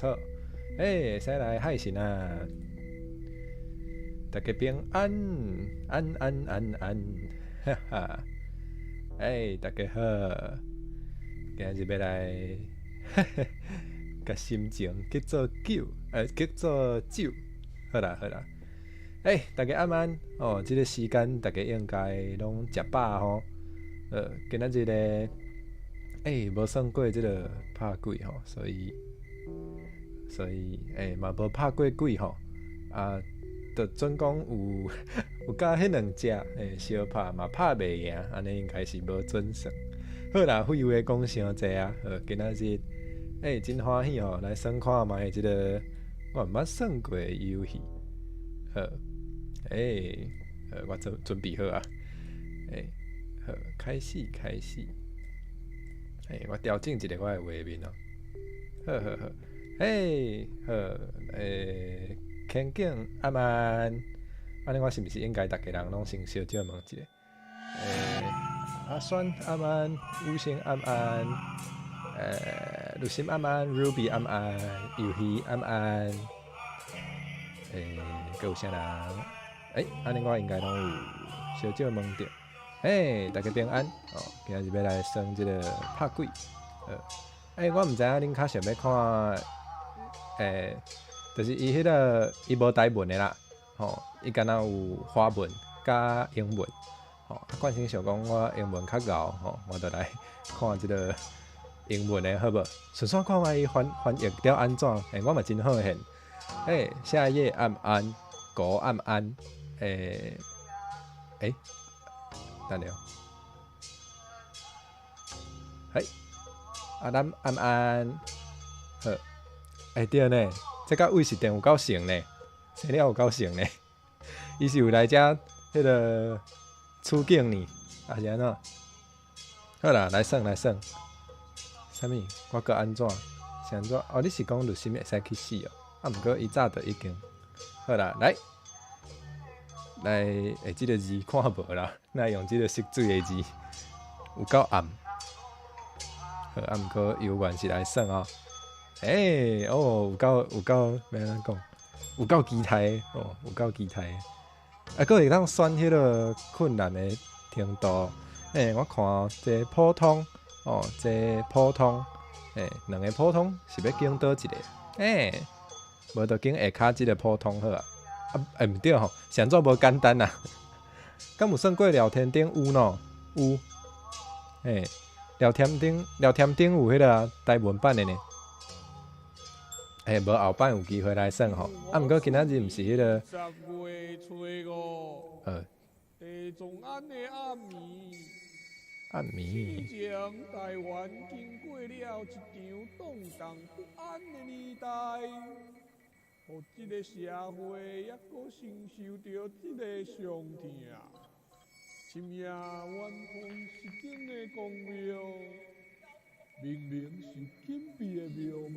楚。欸，會使來海神啊！大家平安，安安安安，哈哈！欸，大家好，今日欲來，共心情叫做酒，叫做酒，好啦好啦。欸，大家暗安哦，這个時間大家應該攏食飽吼。今仔日咧，欸，無算過這个拍鬼吼，所以嘛無拍過鬼吼，啊，就準講有佮彼兩隻相拍嘛拍袂贏，按呢應該是無準算。好啦，廢話講傷濟啊，好，今仔日真歡喜吼，來耍看覓這个我毋捌耍過的遊戲。好，我準備好啊，好，開始開始。我調整一下我的畫面哦。好好好，好，天景暗安，按呢我是毋是應該逐家人攏先小少問一下？阿酸暗安，五星暗安，綠心暗安，Ruby 暗安，遊戲暗安，閣有啥人？按呢我應該攏有小少問著。大家平安哦！今仔日欲來耍這个拍鬼。我毋知影恁較想欲看，就是伊彼个伊無台文的啦，吼，伊敢若有華文佮英文，吼。啊，慣性想講我英文較𠢕吼，我就來看這个英文的好無？順紲看覓伊翻譯了按怎？我嘛真好現。夏夜暗安，狗暗安，等下，嘿，阿南暗安，好，對呢，這佮位是電有夠像呢，生了有夠像呢，伊是有來遮彼个取景呢，抑是按怎？好啦，來耍來耍，啥物？我閣按怎？是按怎？哦，你是講律師會使去死哦？啊，毋過伊早就已經，好啦，來。來，這个字看無啦，來用這个色水的字，有夠暗。好，啊，毋過猶原是來耍哦。哦，有夠，欲按怎講？有夠期待哦，有夠期待。啊，閣會當選彼个困難的程度。我看這普通，哦，這普通，兩个普通是欲揀佗一个？無就揀下跤這个普通好啊。啊，毋對吼，是按怎無簡單啊？敢有算過聊天頂有喏？有。聊天頂有彼个台文版的呢。無後擺有機會來耍吼。啊，毋過今仔日毋是彼个。暗暝。台灣經過了一場動盪不安的年代。予這个社會猶閣承受著這个傷痛，深夜元豐實景的公廟，明明是緊閉的廟門，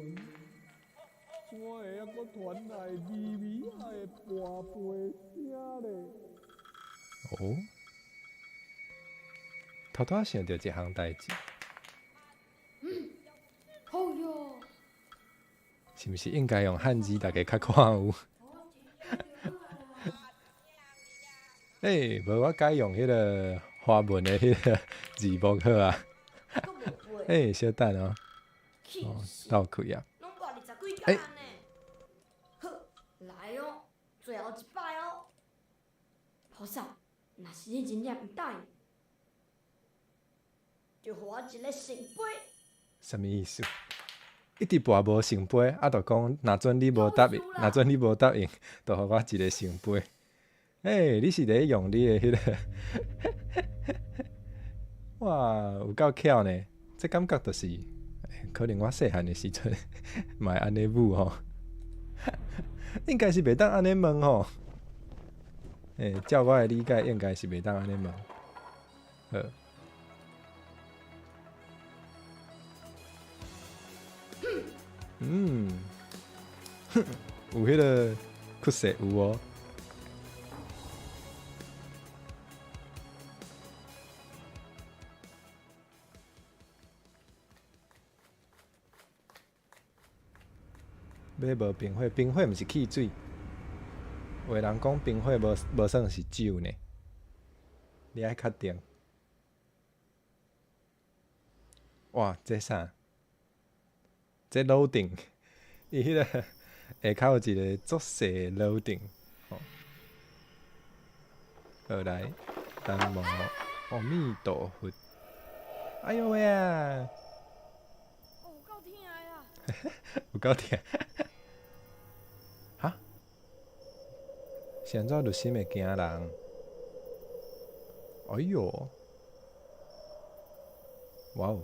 怎會猶閣傳來微微仔的跋杯聲咧？哦，頭拄仔想著一項代誌。好喲。是毋是應該用漢字，大家較看有？無我改用彼个華文的彼个字幕好啊。小等哦，哦，鬥開啊。好，來哦，最後一擺哦。菩薩，若是你真正毋答應，就予我一个聖杯。啥物意思？一直跋無聖杯，啊，就講若準你無答應，若準你無答應，就予我一个聖杯。你是咧用你的彼个？哇，有夠巧呢！這感覺就是，可能我細漢的時陣嘛會按呢舞吼，應該是袂當按呢問吼。照我的理解，應該是袂當按呢問。好。有彼个曲線有哦。欲無冰火，冰火毋是汽水。有的人講冰火無算是酒呢，你愛確定。哇，這啥？這 loading，伊彼個下跤有一個足細的 loading，吼。好來，南無阿彌陀佛。哎喲喂啊！哦，有夠疼的啊！有夠疼。哈？是按怎入心會驚人？哎喲！哇哦！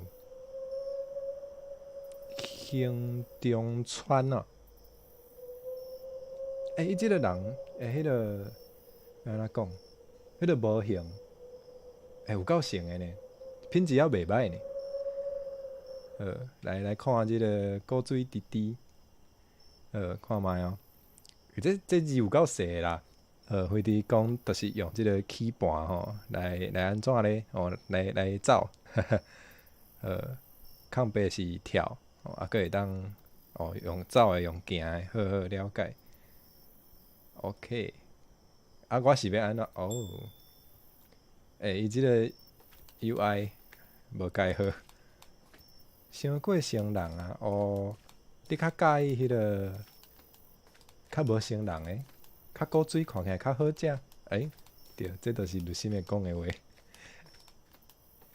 興中村啊！欸，伊這个人的彼个欲按怎講？彼个模型，欸，有夠像的呢，品質猶袂䆀呢。好，來來看這个古水滴滴，好，看覓哦。這這字有夠細的啦。飛豬講就是用這个起盤吼，來來按怎咧？哦，來來走。空白是跳，啊，閣會當哦用走的，用行的，好好了解。OK，啊，我是欲按怎？哦，欸，伊這个 UI 無改好，傷過成人啊！哦，你較佮意彼个較無成人的，較古錐看起來較好食。欸，對，這就是律師會講的話。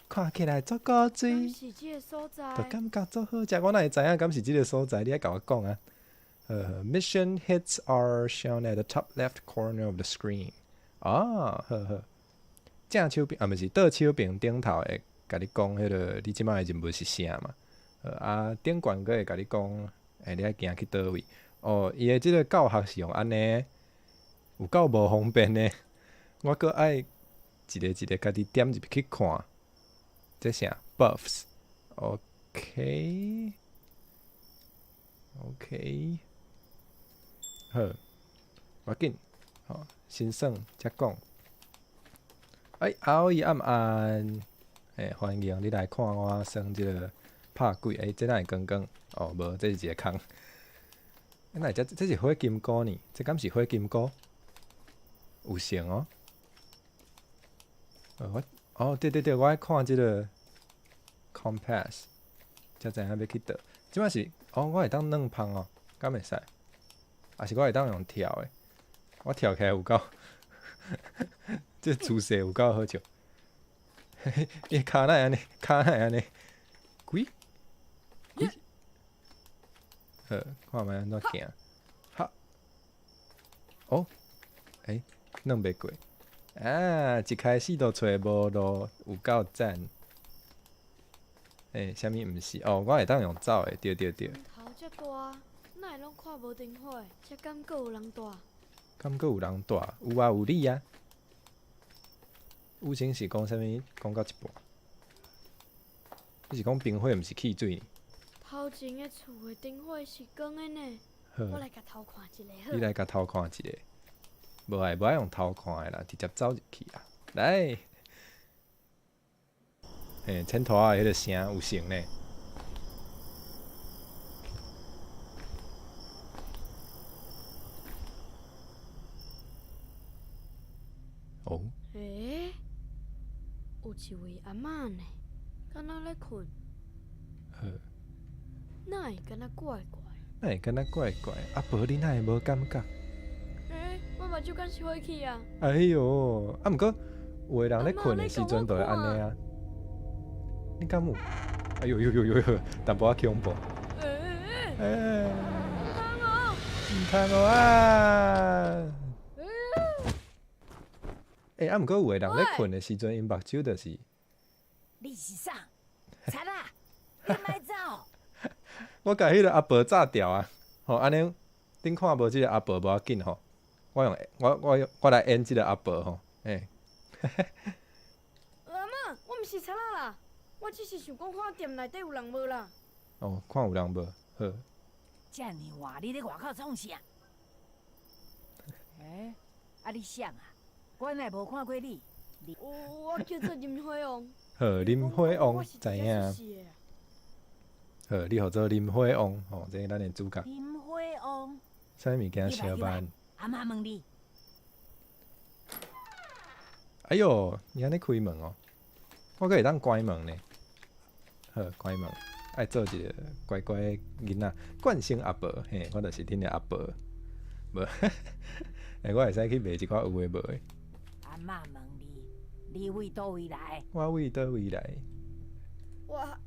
看起來足古錐，是這个所在？就感覺足好食。我哪會知影敢是這个所在？你愛共我講啊。Mission hits are shown at the top left corner of the screen。啊，好好。正手邊啊，毋是倒手邊頂頭會共你講彼个你這擺的任務是啥嘛？啊，頂懸閣會共你講，欸，你愛行去佗位？哦，伊的這个教學是用按呢，有夠無方便的。我閣愛一个一个家己點入去看。這啥？Buffs。OK。OK。好，無要緊，吼，先耍才講。欸，阿姨暗暗，欸，歡迎你來看我耍這个拍鬼。欸，這哪會光光？哦，無，這是一個空。欸，哪會這這是火金菇呢？這敢是火金菇？有像哦。我，哦，對對對，我愛看這个 compass，才知影欲去佗。這擺是，哦，我會當軟芳哦，敢會使？抑是我會當用跳的？我跳起來有夠，這姿勢有夠好笑。伊跤哪會按呢？跤哪會按呢？鬼鬼，好，看覓按怎行。哈，哦，欸，軟袂過。啊！一開始就揣無路，有夠讚。欸，啥物毋是？哦，我會當用走的，對對對。頭遮大，哪會攏看無燈火？這敢閣有人蹛？敢閣有人蹛？有啊，有你啊。有先是講啥物？講到一半。你是講冰火，毋是汽水？頭前的厝的燈火是光的呢。我來共偷看一下好。你來共偷看一下。無愛無愛用偷看的啦，直接走入去啊！來，欸，剪拖仔的彼个聲有成呢。哦。欸？有一位阿嬤呢，敢若咧睏。好。哪會敢若怪怪？哪會敢若怪怪？阿婆，你哪會無感覺？欸，我目睭敢是花去啊！哎喲，啊，毋過有的人咧睏的時陣就會按呢啊。你敢有？哎喲喲喲喲喲，淡薄仔恐怖。欸欸！毋通哦！毋通哦啊！欸，啊，毋過有的人咧睏的時陣，𪜶目睭就是。你是啥？賊仔，你莫走！我共彼个阿婆炸掉啊！吼，按呢，恁看無這个阿婆無要緊吼。我用我我我來演這个阿婆吼，欸。阿嬤，我毋是賊仔啦，我只是想講看店內底有人無啦。哦，看有人無？好。遮爾晚，你咧外口創啥？欸，啊你誰啊？我哪會無看過你？我叫做林火王。好，林火王，知影。好，你號做林火王，吼，這是咱的主角。林火王，啥物件相伴？阿嬷問你。哎喲，你按呢開門哦，我閣會當關門呢。好，關門，愛做一个乖乖的囡仔，慣性阿婆，嘿，我就是恁的阿婆。無，欸，我會使去賣一寡有的無的。阿嬷問你，你為佗位來？我為佗位來？我，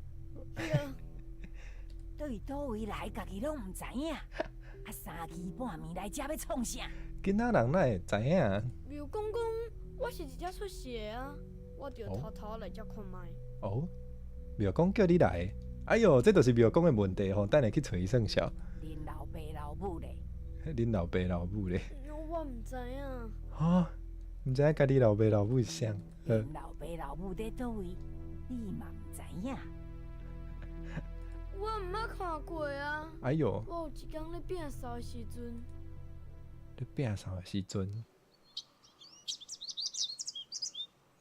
彼个。對佗位來，家己攏毋知影。啊，三更半暝來遮欲創啥？囡仔人哪會知影？廟公公，我是佇遮出世的啊，我著偷偷來遮看覓。哦，廟公叫你來？哎喲，這就是廟公的問題吼，等下去揣伊算數。恁老爸老母咧？恁老爸老母咧？我毋知影。哈？毋知影家己老爸老母是啥？恁老爸老母佇佗位，你嘛毋知影？我毋捌看過啊。哎喲！我有一工咧摒掃的時陣，咧摒掃的時陣，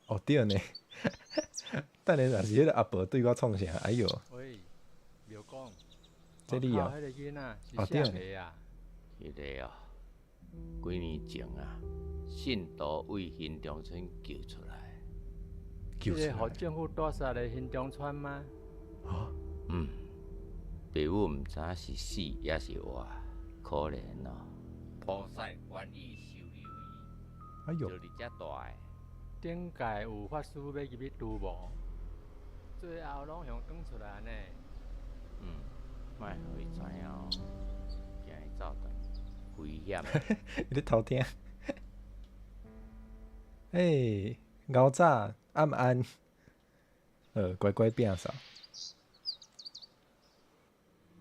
哦對呢，等下若是彼个阿婆對我創啥？哎喲！喂，廟公，這你哦，彼个囡仔哦是啥个啊？彼个哦，幾年前啊，信徒為興中村救出來，救出來。彼个予政府帶殺的興中村嗎？啊？嗯。爸母毋知影是死抑是活，可憐哦。菩薩願意收留伊，哎喲，就佇遮大的。頂屆有法師欲入去住無？最後攏予趕出來呢。嗯，莫予伊知影哦，驚伊走轉，危險。伊咧偷聽。欸，牛早，暗安，乖乖摒掃。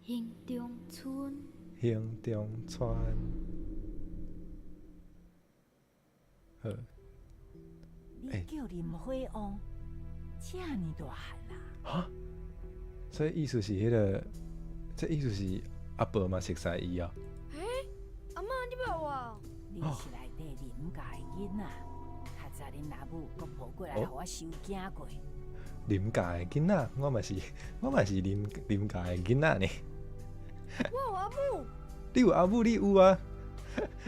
興中村，興中村，好。你叫林火旺，遮爾大漢啊？哈？所以意思是彼个，這意思是阿婆嘛熟似伊哦。欸，阿嬤，你捌我？你是內底林家的囡仔，較早恁阿母閣抱過來，予我收驚過。林家的囡仔，我嘛是林家的囡仔呢。我有阿母。你有阿母，你有啊？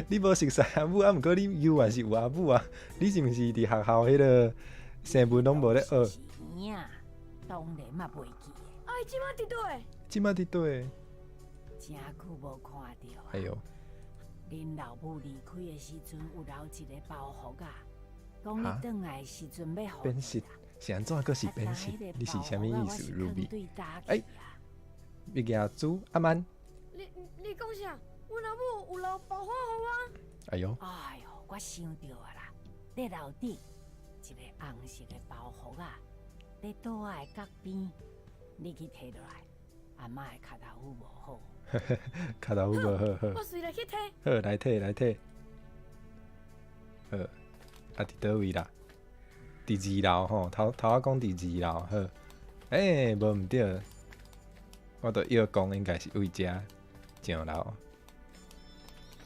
你無熟似阿母啊？毋過你猶原是有阿母啊？你是毋是佇學校彼个生物攏無咧學？是耳仔，當然嘛袂記得。啊，伊這馬佇佗位？這馬佇佗位？誠久無看著啊！哎喲，恁老母離開的時陣有留一個包袱啊，講你轉來的時陣欲予變色是按怎？閣是變色？你是啥物意思，Ruby？哎，物件煮阿曼。你講啥？阮阿母有留包袱予我。哎喲！哎喲，我想著啊啦，佇樓頂一个紅色的包袱啊，佇桌仔的角邊，你去提落來。阿嬤的跤頭趺無好。跤頭趺無好，好。我隨來去提。好，來提來提。好，啊，佇佗位啦？佇二樓吼，頭頭仔講佇二樓好。欸，無毋對，我著臆講應該是為遮上樓。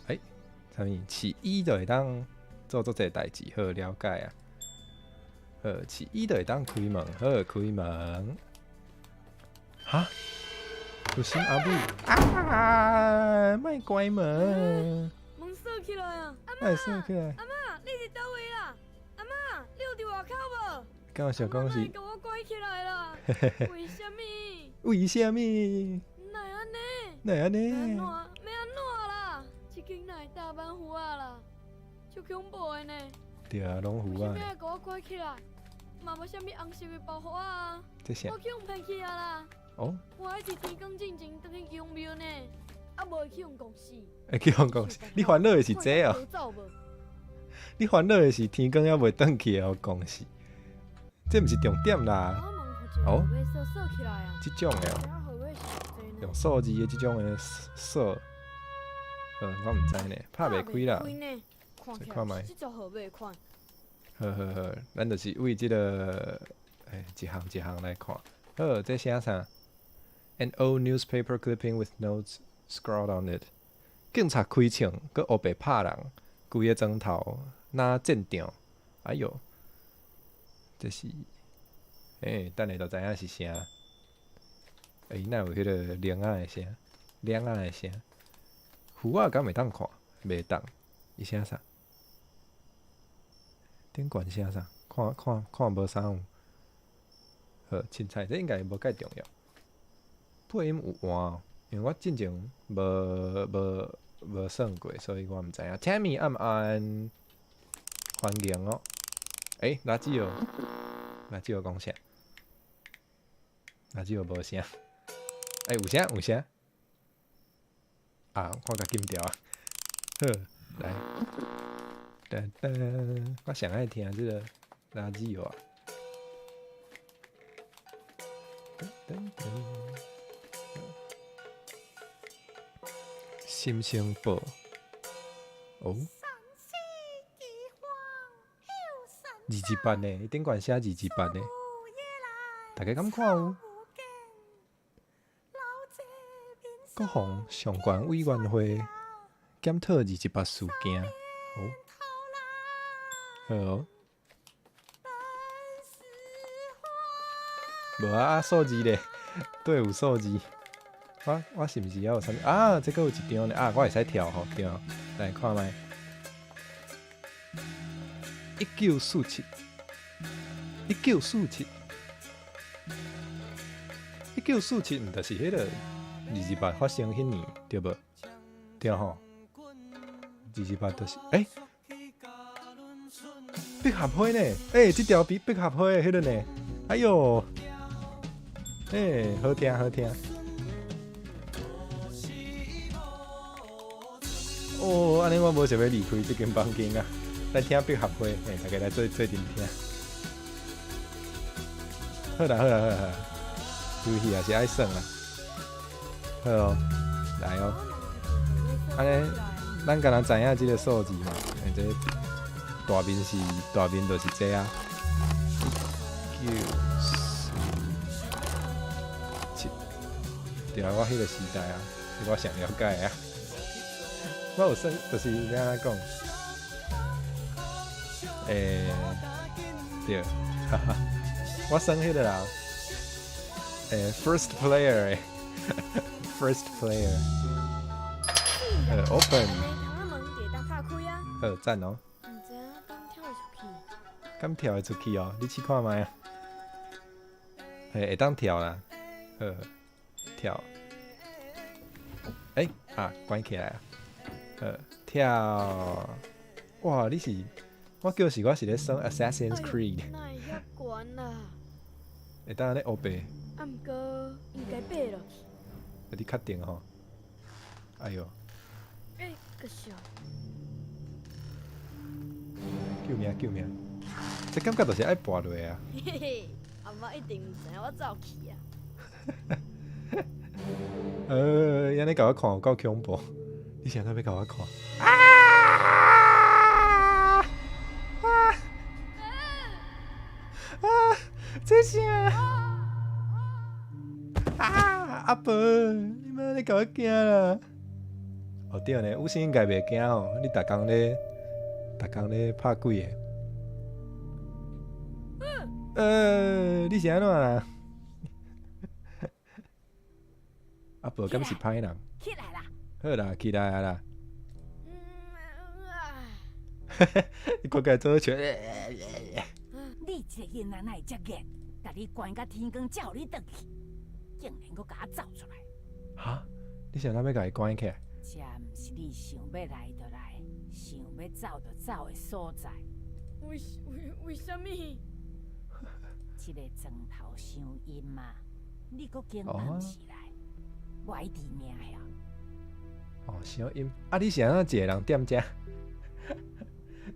欸，啥物？飼伊就會當做足濟代誌，好了解啊。好，飼伊就會當開門，好，開門。哈？有新阿母啊！莫關門。門鎖起來啊！阿嬤，鎖起來。阿嬤，你佇佗位啦？阿嬤，你有佇外口無？敢有想講是？共我關起來啦！為啥物？為啥物？哪會按呢？哪會按呢？欲按怎？欲按怎啦？這間哪會搭挽符仔啦？足恐怖的呢！對啊，攏符仔。為啥物愛共我關起來？嘛無啥物紅色的包袱仔啊！這啥？我去予騙去啊啦！哦。我愛佇天光進前轉去宮廟呢，啊無會去予戇死。會去予戇死？你煩惱的是這哦？你煩惱的是天光猶袂轉去會予戇死？這毋是重點啦。哦。這種的哦。用數字的這種的鎖，我毋知呢，拍袂開啦。看覓。好好好，咱就是為這个，欸，一項一項來看。好，這寫啥？An old newspaper clipping with notes scrawled on it。警察開槍，閣烏白拍人，規个床頭若戰場。哎喲，這是，欸，等下就知影是啥。欸，哪有彼个鈴仔的聲？鈴仔的聲。符仔敢會當看？袂當。伊寫啥？頂懸寫啥？看看看無啥有。好，凊彩，這應該無蓋重要。配音有換哦，因為我進前無算過，所以我毋知影。Tammy 暗安，歡迎哦。欸，垃圾哦，垃圾哦講啥？垃圾哦無聲。欸，有聲有聲。啊，我共禁掉啊。好，來。噔噔，我上愛聽這個垃圾哦。噔噔噔。心聲報。哦。228呢？伊頂懸寫228呢。大家敢看有？國防相關委員會檢討228事件。哦。好哦。無啊，數字咧，對，有數字。我是毋是猶有啥物啊？這閣有一張呢啊！我會使跳吼，對，來看覓。1947，1947，1947，毋就是彼个228發生彼年，對無？對吼，228就是欸，百合花呢？欸，這條比百合花的彼个呢？哎喲，欸，好聽好聽。哦，按呢我無想欲離開這間房間啊！來聽百合花，欸，大家來做陣聽。好啦好啦好啦，遊戲也是愛耍啦。好哦，來哦。按呢，咱敢若知影這個數字嘛？欸，這大面是大面，就是這啊。1947，對啊，我彼個時代啊，是我上了解啊。我有算，就是按怎講？欸，對，哈哈，我算彼個啦。欸，first player，first player。open。好，讚哦。敢跳會出去哦？你試看覓啊？嘿，會當跳啦。好，跳。欸，啊，關起來啊。跳！哇，你是我叫是我是咧耍 Assassin's Creed。哪會遐懸啊？會當按呢烏白。啊，毋過應該爬落去。你確定吼？哎喲！欸，閣笑。救命！救命！這感覺就是愛跋落啊！嘿嘿，阿媽一定毋知影我走去啊。按呢共我看有夠恐怖。你是按怎欲共我看？啊啊啊！這啥？啊！阿婆，你媽你共我驚啦！哦對呢，有聲應該袂驚吼。你逐工咧，逐工咧拍鬼的。你是按怎啦？阿婆敢是歹人？起來啦！好啦，起來啊啦！你閣共做笑。你這个囡仔哪會遮熱？共你關甲天光才予你轉去，竟然閣共我走出來！哈？你是按怎欲共伊關起來？這毋是你想欲來就來，想欲走就走的所在。為為為啥物？這個床頭傷陰啊！你閣肯暗時來，我愛治命呀！哦，傷陰啊！你是按怎一個人踮遮？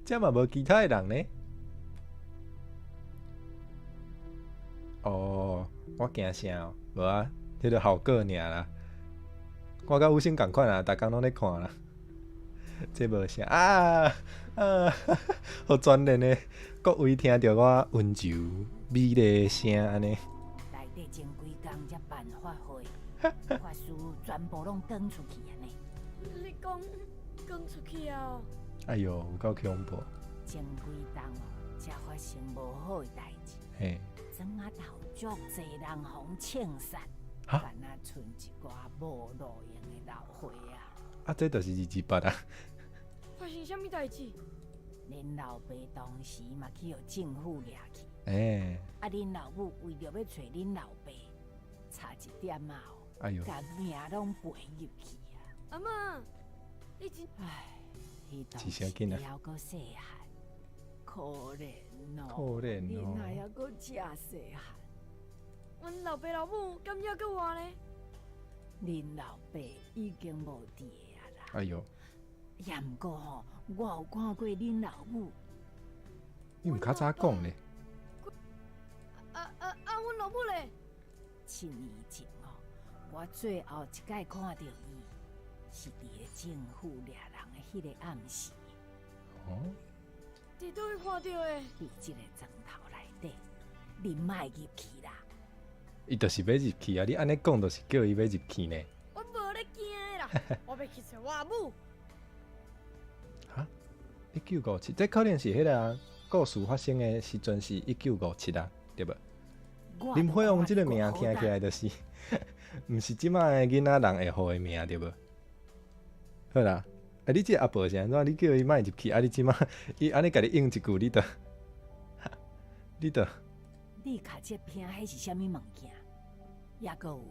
遮嘛無其他的人呢？哦，我驚啥哦？無啊，彼個效果爾啦。我佮有星仝款啊，逐工攏咧看啦。這無啥啊啊！予全連的各位聽著我溫柔美麗的聲按呢。內底前幾工才辦法會，法師全部攏趕出去啊呢。你講趕出去啊？哎喲，有夠恐怖！前幾冬哦，才發生無好的代誌。嘿。庄仔頭足濟人予槍殺，敢若賰一寡無路用的老歲仔。啊，這就是228啊。發生啥物代誌？恁老爸當時嘛去予政府掠去，啊，恁老母為著欲揣恁老爸，差一點仔哦，共命攏賠入去啊！阿嬤，你真…… 唉，彼當一時聲囡仔你猶閣細漢，可憐哦，可憐哦。恁阿猶閣遮細漢。阮老爸老母敢猶閣活咧？恁老爸已經無佇个啊啦。也毋過吼，我有看過恁老母。你毋較早講咧？啊啊啊！阮老母咧？7年前哦，我最後一擺看著伊，是佇个政府掠人的彼个暗時。佇佗位看著的？佇這个床頭內底，你莫入去啦。伊就是欲入去啊！你按呢講，就是叫伊欲入去呢。我無咧驚的啦，我欲去揣我阿母。哈？1957，這可能是彼个啊，故事發生的時陣是一九五七啊，對無？林火王這个名聽起來就是，毋是這擺的囡仔人會予的名，對無？好啦，啊，你這个阿婆是按怎？你叫伊莫入去，啊，你這擺伊按呢共你應一句，你就，你就。你跤這瓶彼是啥物物件？抑閣有，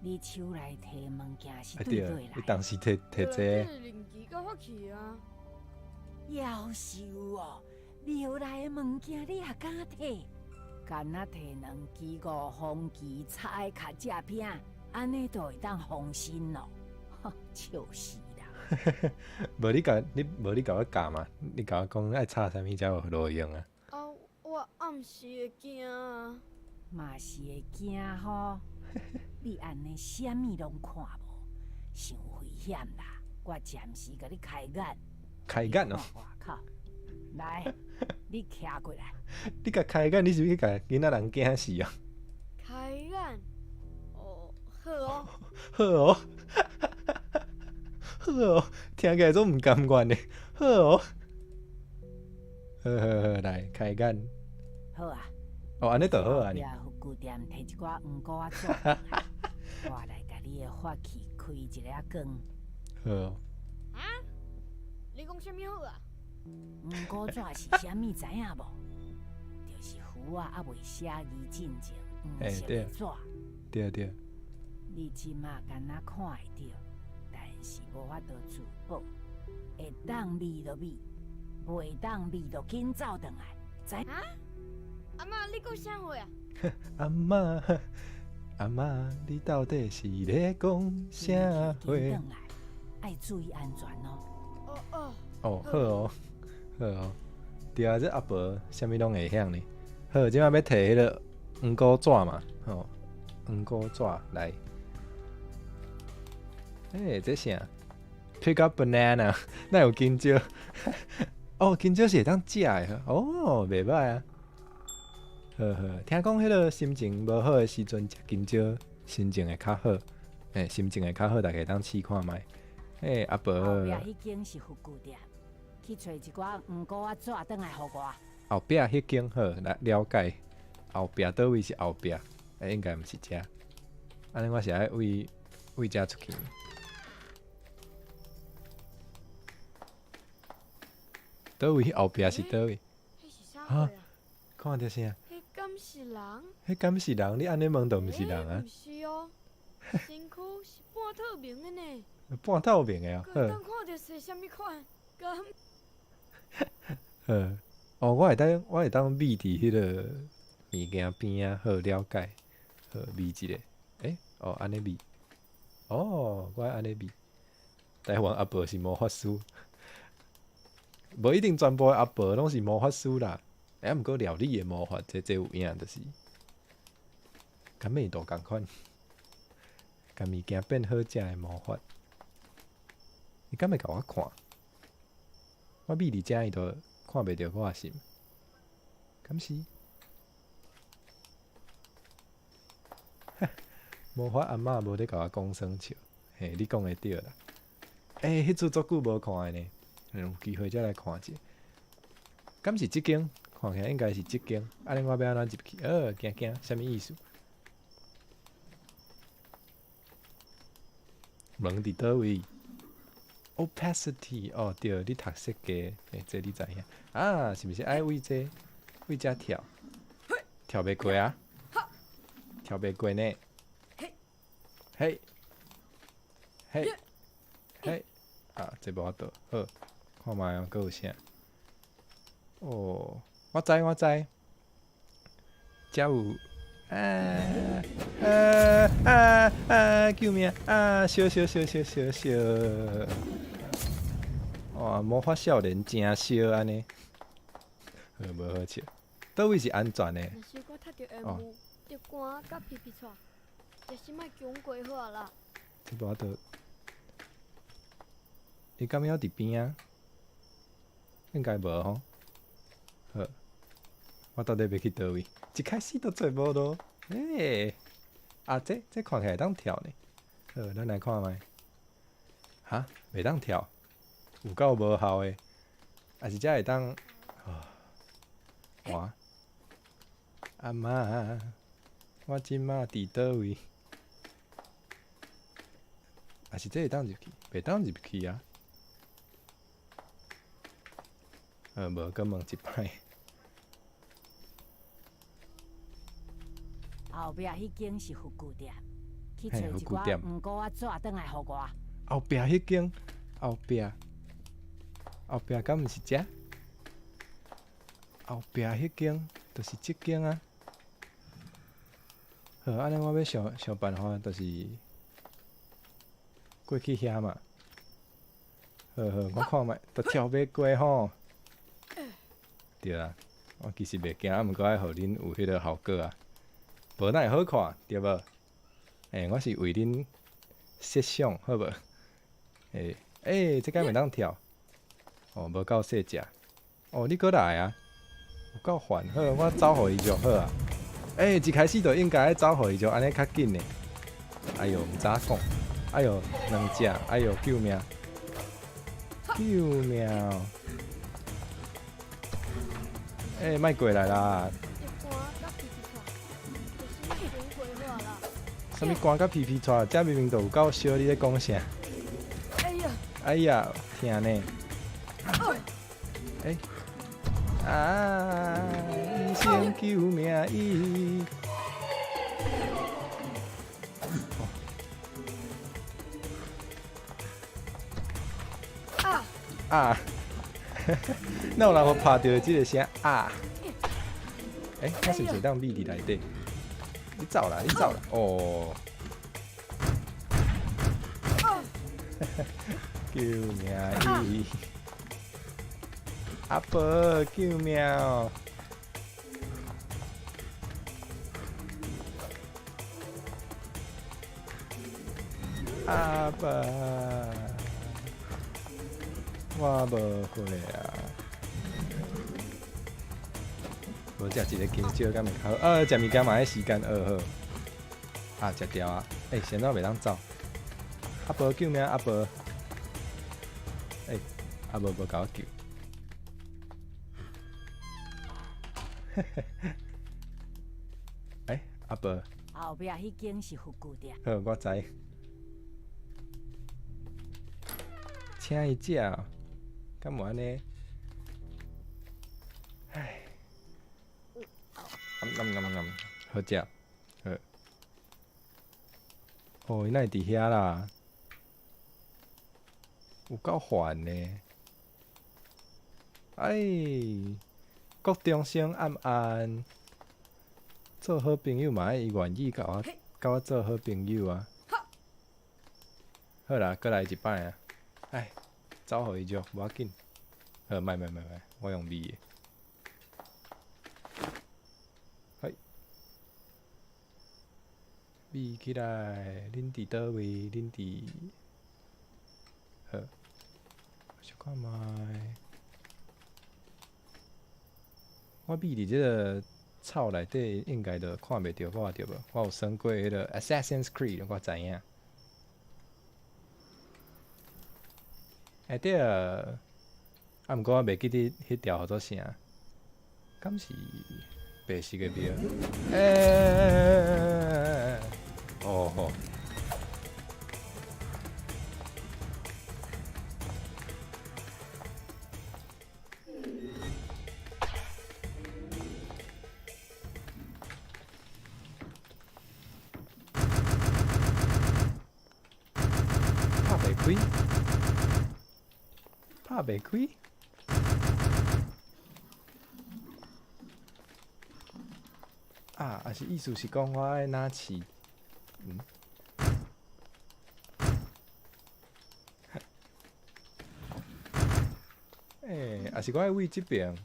你手內提物件是對佗來？你當時提提這個。靈奇佮法器啊！夭壽哦！廟內的物件你也敢提？敢若提兩支五方旗插的跤這餅，按呢就會當防身咯？笑死人！無你共你無你共我教嘛？你共我講愛插啥物才有路用啊？啊，我暗時會驚啊！嘛是會驚吼？你按呢啥物攏看無，傷危險啦！我暫時共你開眼。開眼哦！外口，來，你徛過來。你共開眼，你是欲去共囡仔人驚死哦？開眼？哦，好哦。好哦。好哦，聽起來總毋甘願的。好哦。好好好，來開眼。好啊。哦，按呢就好啊。後壁佛具店提一寡黃菇仔紙來，我來共你的法器開一下光。好。啊？你講啥物好啊？黃菇紙是啥物？知影無？就是符仔猶未寫字進前，黃色的紙。對對。你這馬敢若看會著，但是無法度自保。會當避就避，袂當避就緊走轉來。知？啊？阿嬤，你講啥話啊？阿嬤，阿嬤，你到底是咧講啥話？愛注意安全哦。哦哦。哦，好哦，好哦。對啊，這阿婆啥物攏會曉呢。好，這擺欲提彼个黃菇紙嘛，吼，黃菇紙來。欸，這啥？Pick up banana，哪有香蕉？哦，香蕉是會當食的，哦，袂䆀啊。好好，聽講彼个心情無好的時陣食香蕉，心情會較好。欸，心情會較好，大家會當試看覓。欸，阿婆。後壁彼間是佛具店，去揣一寡黃菇仔紙轉來予我。後壁彼間好，來了解。後壁佗位是後壁？欸，應該毋是遮。按呢我是愛為為遮出去。佗位後壁是佗位？哈？看著啥？彼敢是人？彼敢是人？你按呢問就毋是人啊？毋是哦，身軀是半透明的呢。半透明的哦。閣當看著是啥物款？敢？好，哦，我會當覕佇彼个物件邊仔，好了解，好覕一下。欸，哦，按呢覕。哦，我愛按呢覕。台灣阿婆是魔法師，無一定全部的阿婆攏是魔法師啦。欸，毋過料理的魔法，這有影，就是佮味道仝款，共物件變好食的魔法。伊敢會共我看？我覕佇遮，伊就看袂著我是毋？敢是？魔法阿嬤無咧共我講耍笑，嘿，你講的對啦。欸，彼齣足久無看的呢，有機會才來看一下。敢是這間？看起來應該是這間。按呢我欲按怎入去？驚驚，啥物意思？門佇佗位？ Opacity 哦，對，你讀設計，欸，這你知影啊？是毋是愛為這為遮跳？跳袂過啊？跳袂過呢？嘿，嘿，嘿，啊，這無法度，好，看覓哦，閣有啥？哦，我知我知，遮有啊啊啊啊！救命啊！燒燒燒燒燒燒！哇，魔法少年誠燒按呢，好無好笑？佗位是安全的？若是我踢著煙霧，就寒佮皮皮掣，食啥物強過好啊啦。這無法度，伊敢猶佇邊仔？應該無吼。好，我到底欲去佗位？一開始就找無路。欸，啊，這這看起來會當跳呢。好，咱來看覓。哈，袂當跳，有夠無效的。抑是遮會當？哇！阿媽，我這馬佇佗位？抑是這會當入去？袂當入去啊！無，閣問一擺。後壁彼間是佛具店，去揣一寡黃菇仔紙轉來予我。後壁彼間，後壁，後壁敢毋是遮？後壁彼間就是這間啊。好，按呢我欲想想辦法，就是過去遐嘛。好好，我看覓，都跳袂過吼。對啊，我其實袂驚，啊，毋過愛予恁有彼个效果啊。無哪會好看，對無？欸，我是為恁設想，好無？欸欸，這敢會當跳？哦，無夠細隻。哦，你閣來啊？有夠煩，好，我走予伊就好啊。欸，一開始就應該愛走予伊就按呢較緊呢。哎喲，毋知影講。哎喲，兩隻，哎喲，救命！救命！欸，莫過來啦！啥物寒佮皮皮掣？遮明明就有夠燒，你咧講啥？哎呀！哎呀，疼呢！欸！啊！醫生救命醫！啊！啊！哪有人會拍著這个聲啊？欸，我是毋是會當秘佇內底？你走啦，你走啦！哦！救命醫！阿婆，救命！阿爸，我無血啊！無食一个香蕉敢會較好？啊，食物件嘛愛時間學好。啊，食掉啊！欸，是按怎袂當走？阿婆救命！阿婆！欸，阿婆無共我救。欸，阿婆。後壁彼間是佛具店。好，我知。請伊食，敢有按呢？唉，好食，好。哦，伊哪會佇遐啦？有夠煩呢！哎，國中生暗暗做好朋友嘛，愛伊願意共我共我做好朋友啊。好啦，閣來一擺啊！哎，走予伊著，無要緊。好，莫莫莫莫，我用秘的。嘿，秘起來，恁佇佗位？恁佇？好，小看覓。我秘佇這个草內底，應該就看袂著我對無？我有耍過彼个 Assassin's Creed，我知影。欸對，啊，毋過我袂記得彼條號做啥，敢是白色的廟？欸，哦吼！袂開，拍袂開。啊，抑是意思是講我愛哪飼？嗯？欸，抑是我愛位這邊？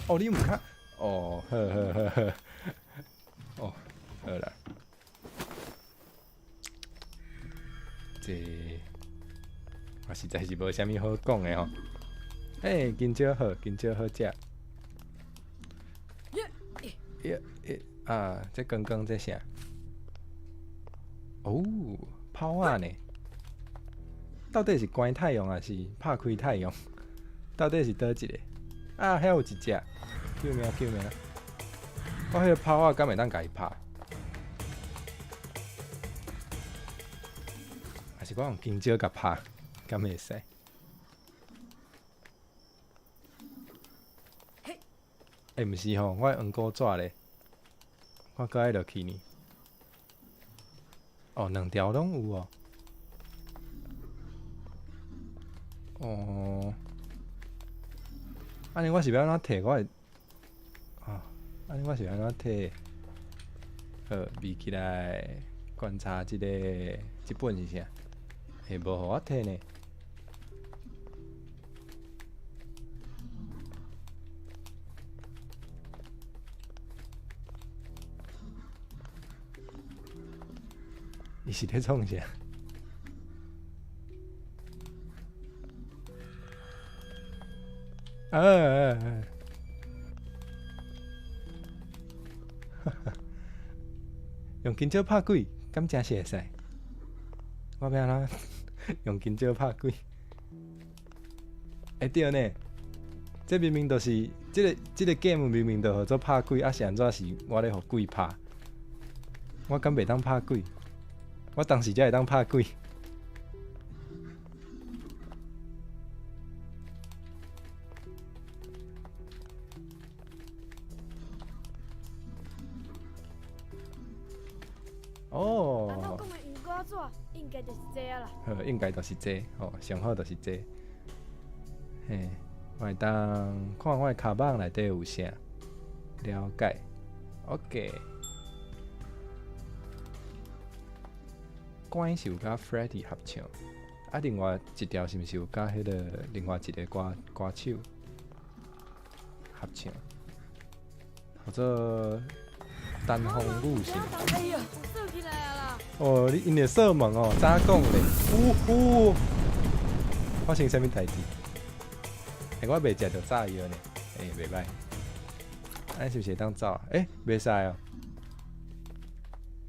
哦，你毋較？哦，好好好好。哦，好啦。這我實在是無啥物好講的吼。欸，香蕉好，香蕉好食。耶耶啊！這剛剛這啥？哦，炮仔呢？到底是關太陽還是拍開太陽？到底是佗一个？啊，遐有一隻，救命救命！我彼个炮仔敢會當共伊拍？還是我用香蕉共拍，敢會使？欸，毋是吼，我的黃瓜紙咧，我閣愛落去呢。哦，兩條攏有哦。哦，按呢我是欲按怎提？我會啊，按呢我是欲按怎提？好，眯起來觀察這個這本是啥？欸，無予我提呢。伊是咧創啥？啊啊啊！哈哈，用香蕉拍鬼，敢真是會使？我欲按怎用香蕉拍鬼？欸對呢，這明明就是這個 game 明明就號做拍鬼，啊是按怎是我咧予鬼拍？我敢袂當拍鬼？我當時才會當拍鬼。哦。阿祖講的黃瓜紙應該就是這啊啦。好，應該就是這，吼，上好就是這。嘿，我會當看我的跤蠓內底有啥，了解。OK。歌是有佮 Freddy 合唱，啊，另外一條是毋是有佮彼个另外一个歌歌手合唱，號做單風女神。哎呀，鎖起來啊啦！哦，你𪜶會鎖門哦，早講咧。嗚呼，發生啥物代誌？欸，我袂食著炸藥呢，欸，袂䆀。按呢是毋是會當走啊？欸，袂使哦。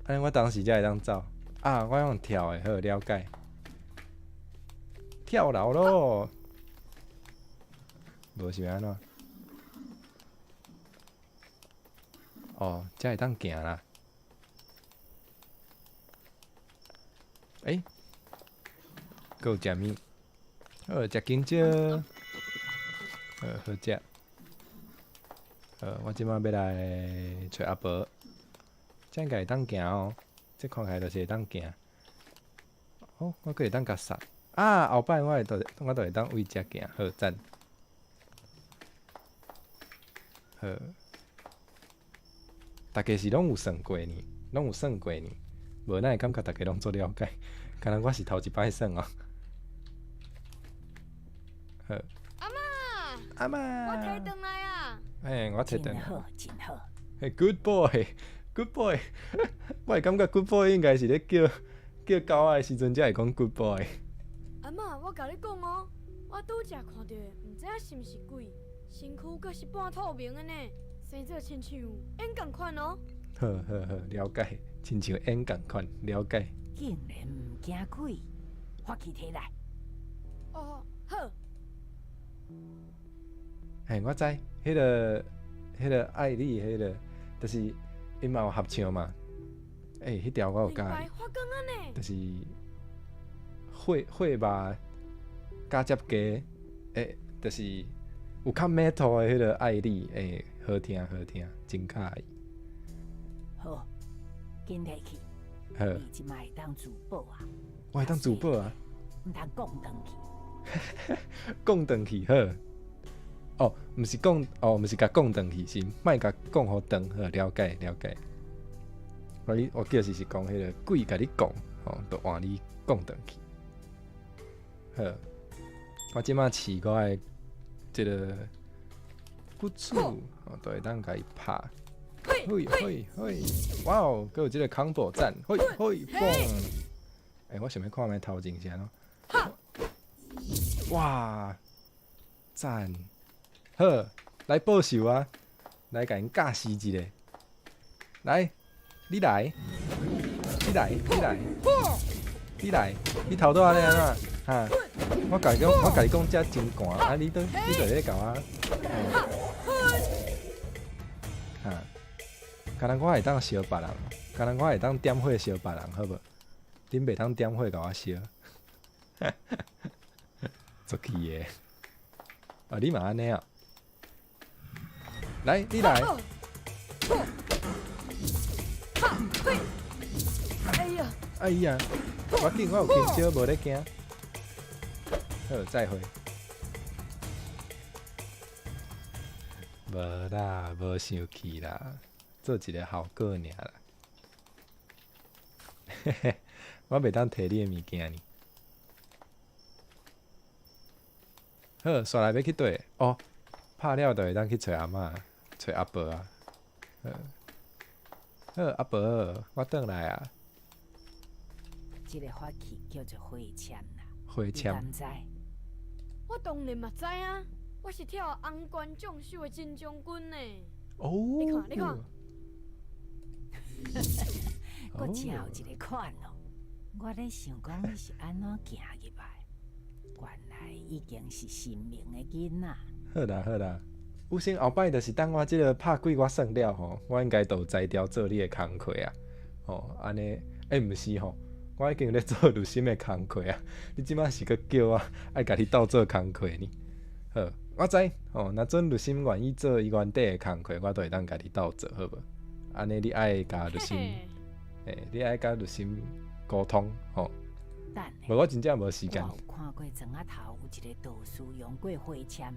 按呢我當時才會當走。啊，我用跳的，好了解。跳樓咯，無是欲按怎？哦，這會當行啦。欸，閣有食物？好，食香蕉。好，好食。好，我這擺欲來揣阿婆。這應該會當行哦。這看起來就是會當行。哦，我閣會當共殺。啊，後擺我會就我就會當為遮行，好讚。好，逐家是攏有算過呢，攏有算過呢。無哪會感覺逐家攏足了解，敢若我是頭一擺算哦。好。阿嬤。阿嬤。我提轉來啊。欸，我提轉來。真好，真好。嘿，Good boy，Good boy。我會感覺 Good boy 應該是咧叫叫狗仔的時陣才會講 Good boy。阿嬤，我共你講哦，我拄才看著的，毋知影是毋是鬼，身軀閣是半透明的呢，生做親像煙仝款哦。好好好，了解，親像煙仝款，了解。竟然毋驚鬼，法器提來。哦，好。嘿，我知，彼个愛麗，彼个就是𪜶嘛有合唱嘛。欸，彼條我有佮意，就是血血肉加接加，欸，就是有較 metal 的彼个愛麗，欸，好聽好聽，真佮意。好，緊提去。好。你這擺會當自保啊？我會當自保啊？毋通講轉去。講轉去好。哦，毋是講，哦，毋是共講轉去，是莫共講予長，好，了解了解。我記得是講彼个鬼共你講，吼，就換你講轉去。好，我這擺飼我的這个骨子，哦，就會當共伊拍。嘿嘿嘿，哇哦，閣有這个 combo 讚，嘿嘿嘣！欸，我想欲看覓頭前是按怎？哇，讚！好，來報仇啊！來共𪜶教示一下。來，你來，你來，你來，你來，你頭拄仔咧按怎？哈？我共你講遮真寒，啊！你都咧共我，哈？敢若我會當燒別人，敢若我會當點火燒別人，好無？恁袂當點火共我燒，足氣的。啊，你嘛按呢啊？來，你來。哎呀！無緊，我有香蕉，無咧驚。好，再會。無啦，無生氣啦，做一个效果爾啦。嘿嘿，我袂當提你的物件呢。好，煞來欲去佗？哦，拍了就會當去揣阿嬤、揣阿婆啊。好，好，阿婆，我轉來啊。這个法器叫做火籤啦，火籤。你敢知？我當然嘛知啊，我是跳紅關將手的真將軍呢。哦。你看，你看。閣真有一个款哦！我咧想講你是按怎行入來，原來已經是神明的囡仔。好啦好啦，有先後擺就是等我這个拍鬼我算了吼，我應該就有才調做你的工課啊。吼，按呢，欸，毋是吼，我已經咧做律師的工課啊。你這擺是閣叫我愛共你鬥做工課呢？好，我知吼，若準律師願意做伊原底的工課，我都會當共你鬥做，好無？按呢，你愛共律師，欸，你愛共律師溝通吼。無，我真正無時間。我有看過庄仔頭有一个道士用過火籤，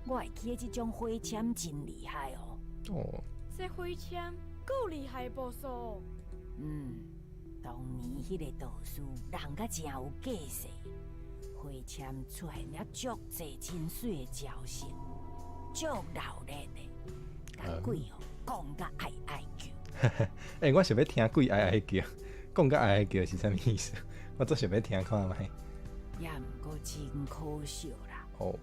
我會記得這種火籤真厲害哦。哦。這火籤夠厲害無數。嗯，當年彼个道士人甲誠有架勢，火籤出現了足濟真媠的招式，足鬧熱的，共鬼哦講甲哀哀叫。欸，我想欲聽鬼哀哀叫，講甲哀哀叫是啥物意思？我足想欲聽看覓。也毋過真可惜啦。哦。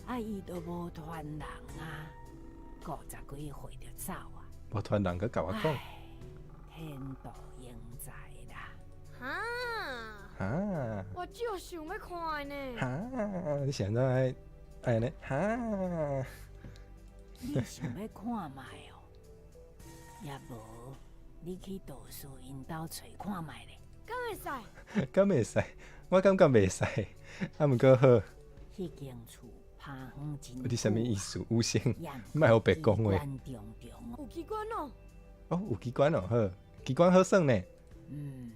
啊，伊都無傳人啊，50幾歲就走啊。無傳人，閣共我講。天妒英才啦！哈！哈！我足想欲看的呢。哈！你是按怎愛按呢？哈！你想欲看覓哦？也無，你去道士𪜶兜揣看覓咧。敢會使？敢會使？我感覺袂使。啊，毋過好。彼間厝拍遠真。你啥物意思？有先，莫予白講話。有機關哦。哦，有機關哦，好，機關好耍呢。嗯，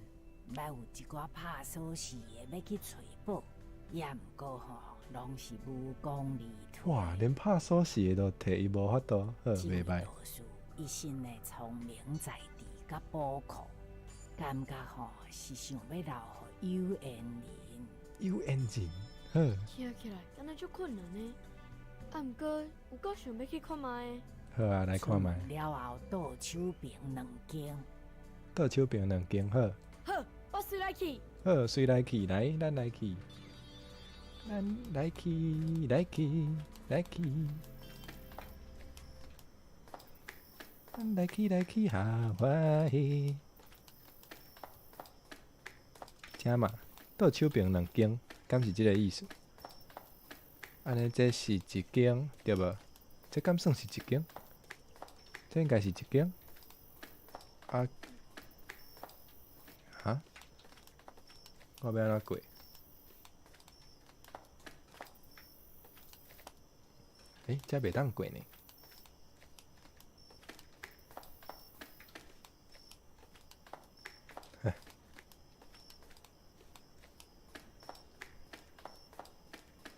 捌有一寡拍鎖匙的欲去揣寶，也毋過吼，攏是無功而退。哇，連拍鎖匙的都提伊無法度，好，袂䆀。道士一身的聰明才智佮寶庫，感覺吼是想欲留予有緣人。有緣人，好。聽起來敢若足困難呢，啊，毋過有夠想欲去看覓。好啊，來看覓。了後倒手爿兩間。倒手爿兩間，好。好，我隨來去。好，隨來去，來，咱來去。咱來去，來去，來去。咱來去，來去，哈歡喜。聽嘛，倒手爿兩間，敢是這个意思？按呢，這是一間，對無？這敢算是一間？這應該是一間。啊？哈？我欲按怎過？欸，這袂當過呢。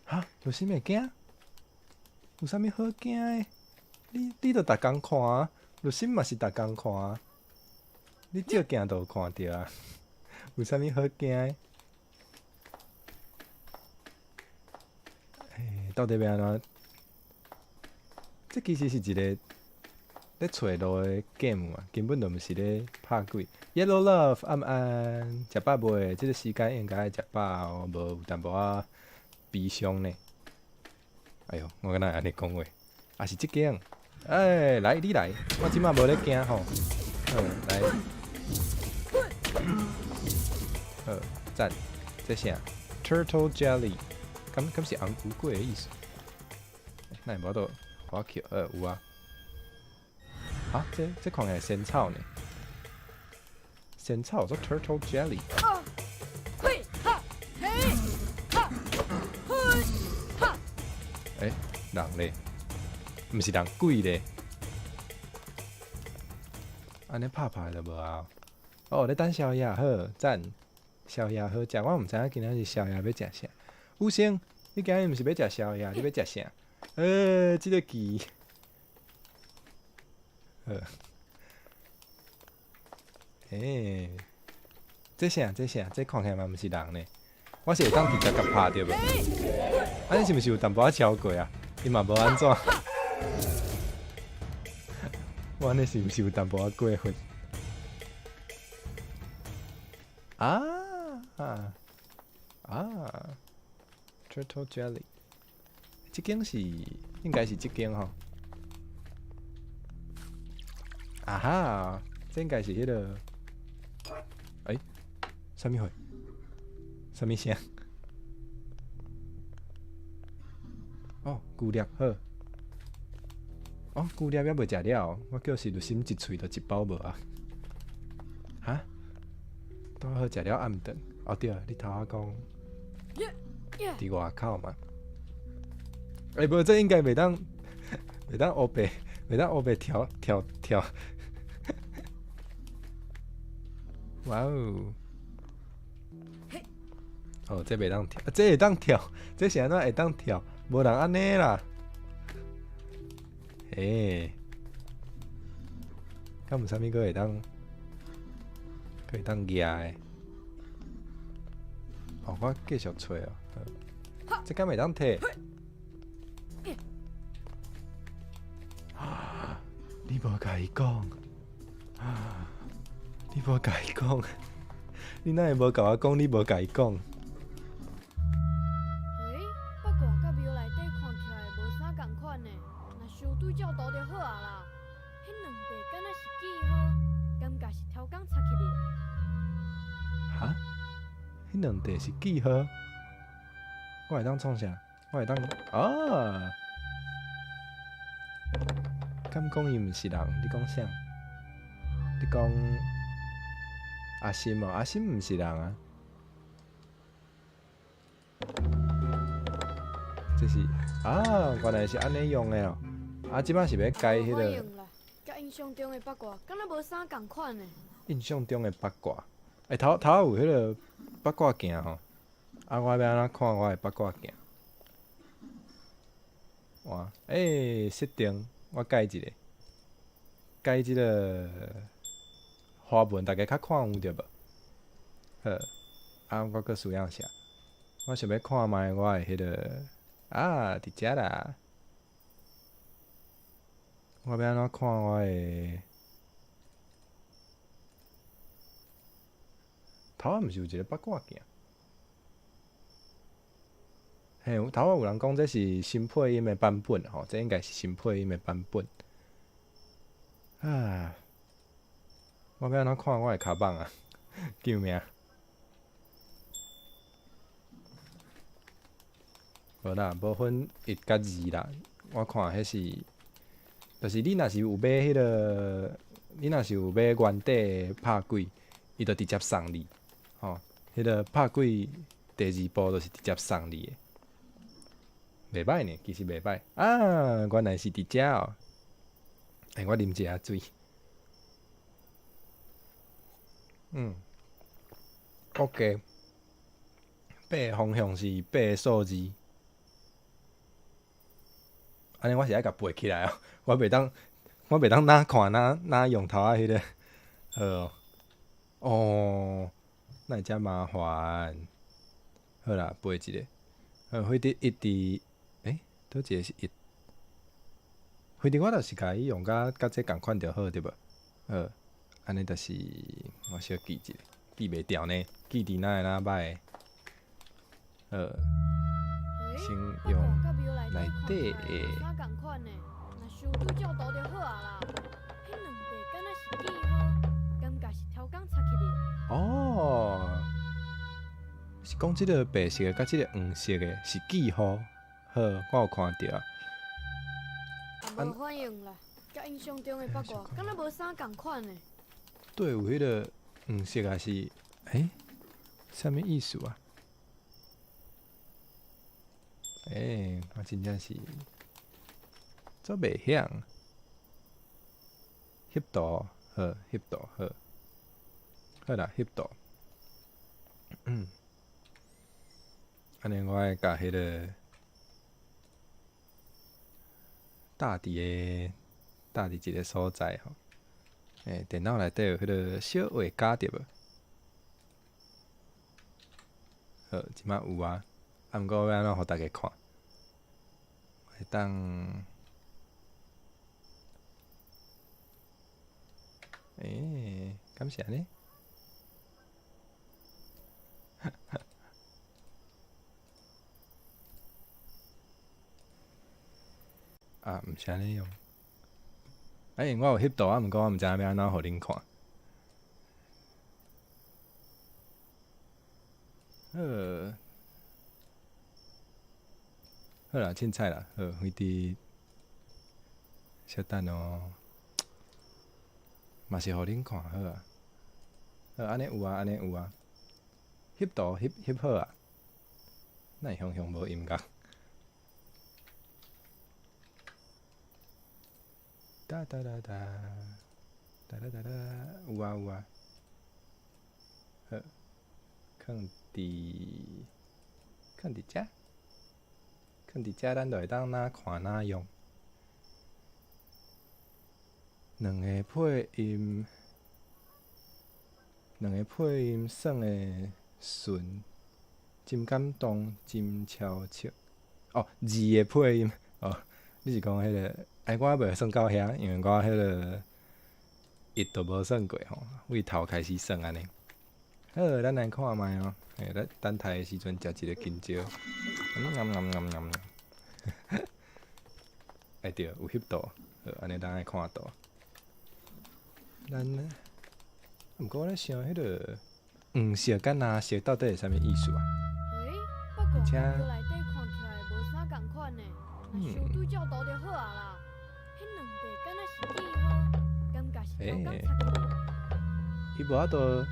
哈，有啥會驚？有啥物好驚的？你著逐工看啊，律師嘛是逐工看啊。你照鏡就有看著啊，有啥物好驚的？欸，到底欲按怎？這其實是一個咧揣路的 game 啊，根本就毋是咧拍鬼。Yellow Love 暗暗，食飽未？這個時間應該愛食飽哦，無有淡薄仔悲傷呢。哎喲，我敢若會按呢講話？啊是這間，欸，來你來，我這馬無咧驚吼。好，來，好，讚，這啥？Turtle Jelly，敢是紅菇粿的意思？哪會無法度？我去，有啊。啊，這看起來仙草呢？仙草做 Turtle Jelly。嘿哈嘿哈嘿哈。欸，人咧？毋是人，鬼咧？按呢拍拍就無啊？哦，咧等宵夜，好，讚。宵夜好食，我毋知影今仔日宵夜欲食啥。有生，你今日毋是欲食宵夜，你欲食啥？這个棋，好，欸，這啥？這啥？這看起來嘛毋是人呢。我是會當直接共拍著無？按呢是毋是有淡薄仔超過啊？伊嘛無按怎？我按呢是毋是有淡薄仔過分？啊啊啊！Turtle Jelly。這間是應該是這間吼，啊哈，這應該是彼个，欸，啥物貨？啥物聲？哦，牛粒好。哦，牛粒猶未食了，我叫是律心一喙就一包無啊。哈？拄好食了暗頓。哦對，你頭仔講佇外口嘛？欸，無，這應該袂當，袂當烏白跳跳跳。哇哦！哦，這袂當跳，這會當跳，這是按怎會當跳？無人按呢啦。欸，敢有啥物閣會當，閣會當舉的？哦，我繼續揣哦。這敢會當提？你無共伊講，你無共伊講，你哪會無共我講？你無共伊講。欸，八卦佮廟內底看起來無啥仝款呢，若相對照圖就好啊啦。彼兩塊敢若是記號，感覺是頭工插起的。哈？彼兩塊是記號？我會當創啥？我會當啊？敢講伊毋是人？你講啥？你講阿心哦？阿心毋是人啊？這是啊，原來是按呢用的哦。啊，這擺是欲改彼个。佮印象中的八卦，敢若無啥仝款呢？印象中的八卦，欸，頭頭有彼个八卦鏡吼。啊，我欲按怎看我的八卦鏡？哇，欸，設定。我改一下，改這个花紋，大家較看有著無？好，啊，我閣需要啥？我想欲看覓我的彼个啊，佇遮啦。我欲按怎看我的？頭仔毋是有一个八卦鏡？嘿，頭仔有人講這是新配音的版本吼，這應該是新配音的版本。啊，我欲按怎看我的跤蠓啊？救命！無啦，無分一佮二啦。我看彼是，就是你若是有買彼个，你若是有買原底拍鬼，伊就直接送你，吼。彼个拍鬼第二部就是直接送你的。袂歹呢，其實袂歹啊！原來是佇遮哦。欸，我啉一下水。OK。八个方向是八个數字。按呢我是愛共背起來哦，我袂當哪看哪哪用頭仔彼个，好哦，哪會遮麻煩？好啦，背一下。火直一直，欸，佗一个是一？火直我就是共伊用佮佮這仝款就好，對無？好，按呢就是我小記一下，記袂牢呢，記佇哪會哪歹？好，先用內底的。啥仝款呢？若相對照圖就好啊啦。彼兩塊敢若是記號，感覺是超工插起的。哦，是講這个白色的佮這个黃色的是記號，好，我有看著啊。也無反應啦，佮印象中的八卦敢若無啥仝款呢。對，有彼个黃色也是，欸，啥物意思啊？欸，我真正是做袂曉。翕圖好，翕圖好，好啦，翕圖。按呢，我愛共彼个搭佇一个所在吼。欸，電腦內底有彼个小畫家對無？好，這擺有啊。啊，毋過欲按怎予大家看？會當，欸，敢是按呢？啊，毋是按呢用。欸，我有翕圖啊，毋過我毋知影欲按怎予恁看。好，好啦，凊彩啦，好，反正小等哦，嘛是予恁看好啊。好，按呢有啊，按呢有啊。翕圖翕翕好啊，哪會雄雄無音樂？噠噠噠噠，噠噠噠噠，有啊有啊。好，囥佇遮，囥佇遮，咱就會當哪看哪用。兩个配音，兩个配音算的順，真感動，真超速。哦，字的配音哦，你是講彼个？哎，我猶未算到遐，因為我彼个一都無算過吼，為頭開始算按呢。好，咱來看覓哦。欸，咱等待的時陣食一个香蕉。嗯嗯嗯嗯嗯。欸對，有翕圖，好，按呢咱愛看圖。咱，毋過我咧想彼个黃色佮藍色到底是啥物意思啊？欸，八卦廟內底看起來無啥仝款呢，若相對照圖就好啊啦。彼兩塊敢若是記號，感覺是超工插起。伊無法度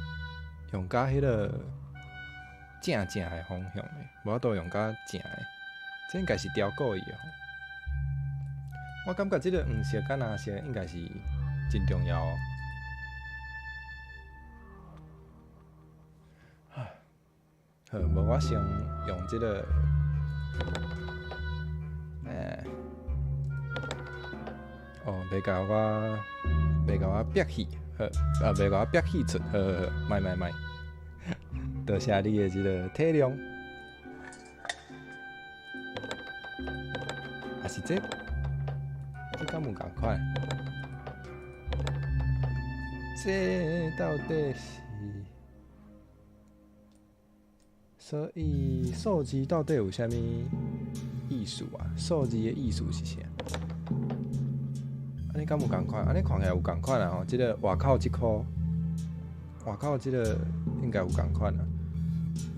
用佮彼个正正的方向的，無法度用佮正的，這應該是調故意的吼。我感覺這个黃色佮藍色應該是真重要哦。好，無我先用這个，欸，哦，袂共我憋氣，好，啊，袂共我憋氣出，好好好，莫莫莫，多謝你的這个體諒。啊是這，這敢有仝款？這到底是？所以數字到底有啥物意思啊？數字的意思是啥？按呢敢有仝款？按呢看起來有仝款啊！吼，這个外口這箍，外口這个應該有仝款啊。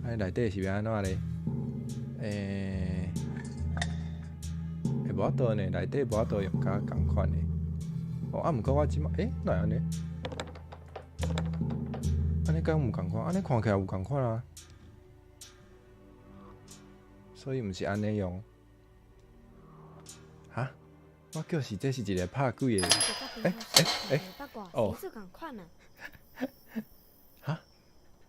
按呢內底是欲按怎咧？欸，欸，無法度呢，內底無法度用佮仝款的。哦，啊，毋過我這擺，欸，哪會按呢？按呢敢有仝款？按呢看起來有仝款啊。所以毋是按呢用，哈？我叫是這是一个拍鬼的，欸欸欸，哦，哈？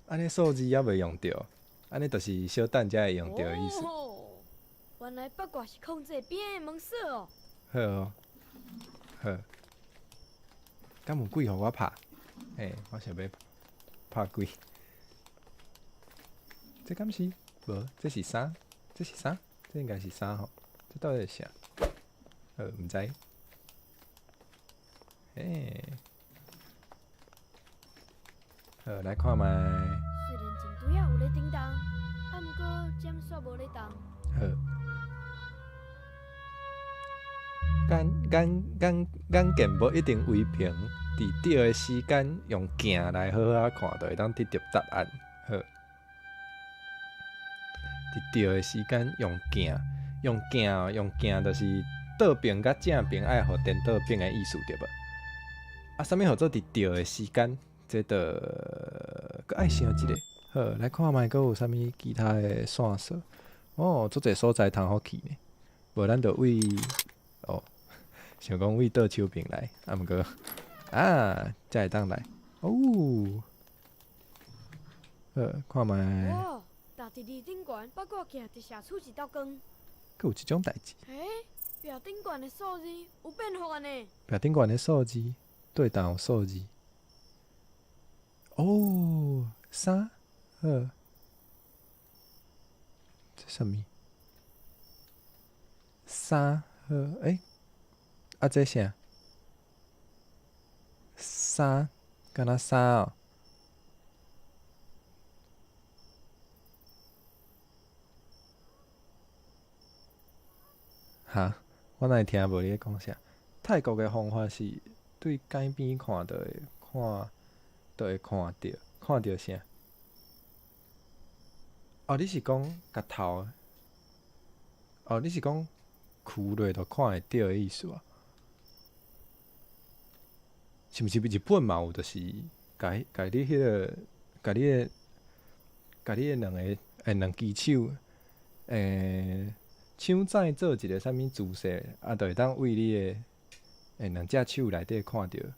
按呢數字猶未用著，按呢就是小等才會用著的意思。哦，原來八卦是控制邊的門鎖哦。好哦，好。敢有鬼予我拍？欸，我想欲拍鬼。這敢是？無，這是啥？這是啥？這應該是啥吼？這到底是啥？毋知。欸，好，來看覓。雖然前堆仔有咧叮當，啊，毋過針煞無咧動。好。眼眼眼眼見無一定為憑，佇對的時間用鏡來好好仔看，就會當得著答案。好，佇對的時間用鏡，用鏡，用鏡，就是倒爿佮正爿愛予顛倒爿的意思對無？啊，啥物號做佇對的時間？這就閣愛想一下。好，來看覓閣有啥物其他的線索？哦，足濟所在通好去呢。無咱就對哦，想講對倒手爿來，啊毋過啊，才會當來。哦，好，看覓。哇！踏佇字頂懸，八卦鏡直射出一道光。閣有這種代誌？欸，壁頂懸的數字有變化呢。壁頂懸的數字，對佗有數字。哦，三，好，這啥物？三，好，欸，啊，這啥？三，敢若三哦。哈？我哪會聽無你咧講啥？泰國的方法是對街邊看就會看，就會看著，看著啥？哦，你是講共頭？哦，你是講跍落就看會著的意思啊？是毋是日本嘛有？就是共共你彼個，共你的，共你的兩個兩支手，手指做一個啥物姿勢，啊，就會當對你的兩隻手內底看著，